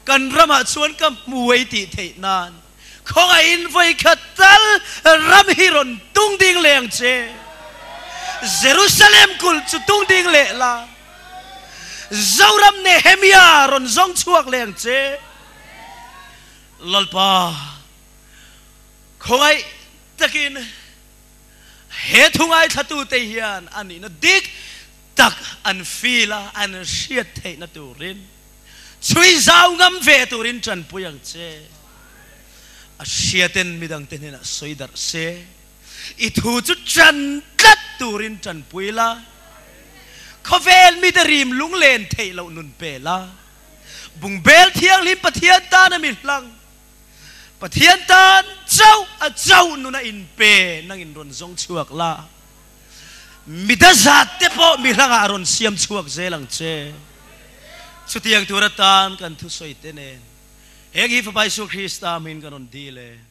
kan ramah chuan ka hmu ei tih theih nan khawngaihin vawikhat tal ram hi rawn tung ding leh ang che. Jerusalem kulh chu tung ding leh la. Zoram Nehemia rawn zawng chhuak leh ang che. Lalpa, Khawngaih takin he thu ngaithlatute hian a nihna dik tak an feel a, an hriat theihna turin chhui zau ngam ve turin tanpui ang che. A hriaten midangte hnenah sawi darh se, i thu chu tan tlat turin tanpui la, khawvel mite rim lunglen theih loh nun pe la, bungbel thianghlim Pathian tana mi hlang, Pathian tan chauh a chauh nuna inpe nangin rawn zawng chhuak la, mi dazat te pawh mi hlangah a rawn siam chhuak zel ang che. Chutiang tur atan kan thusawi te nen heng hi Fapa Isua Krista hmingin kan rawn dil e.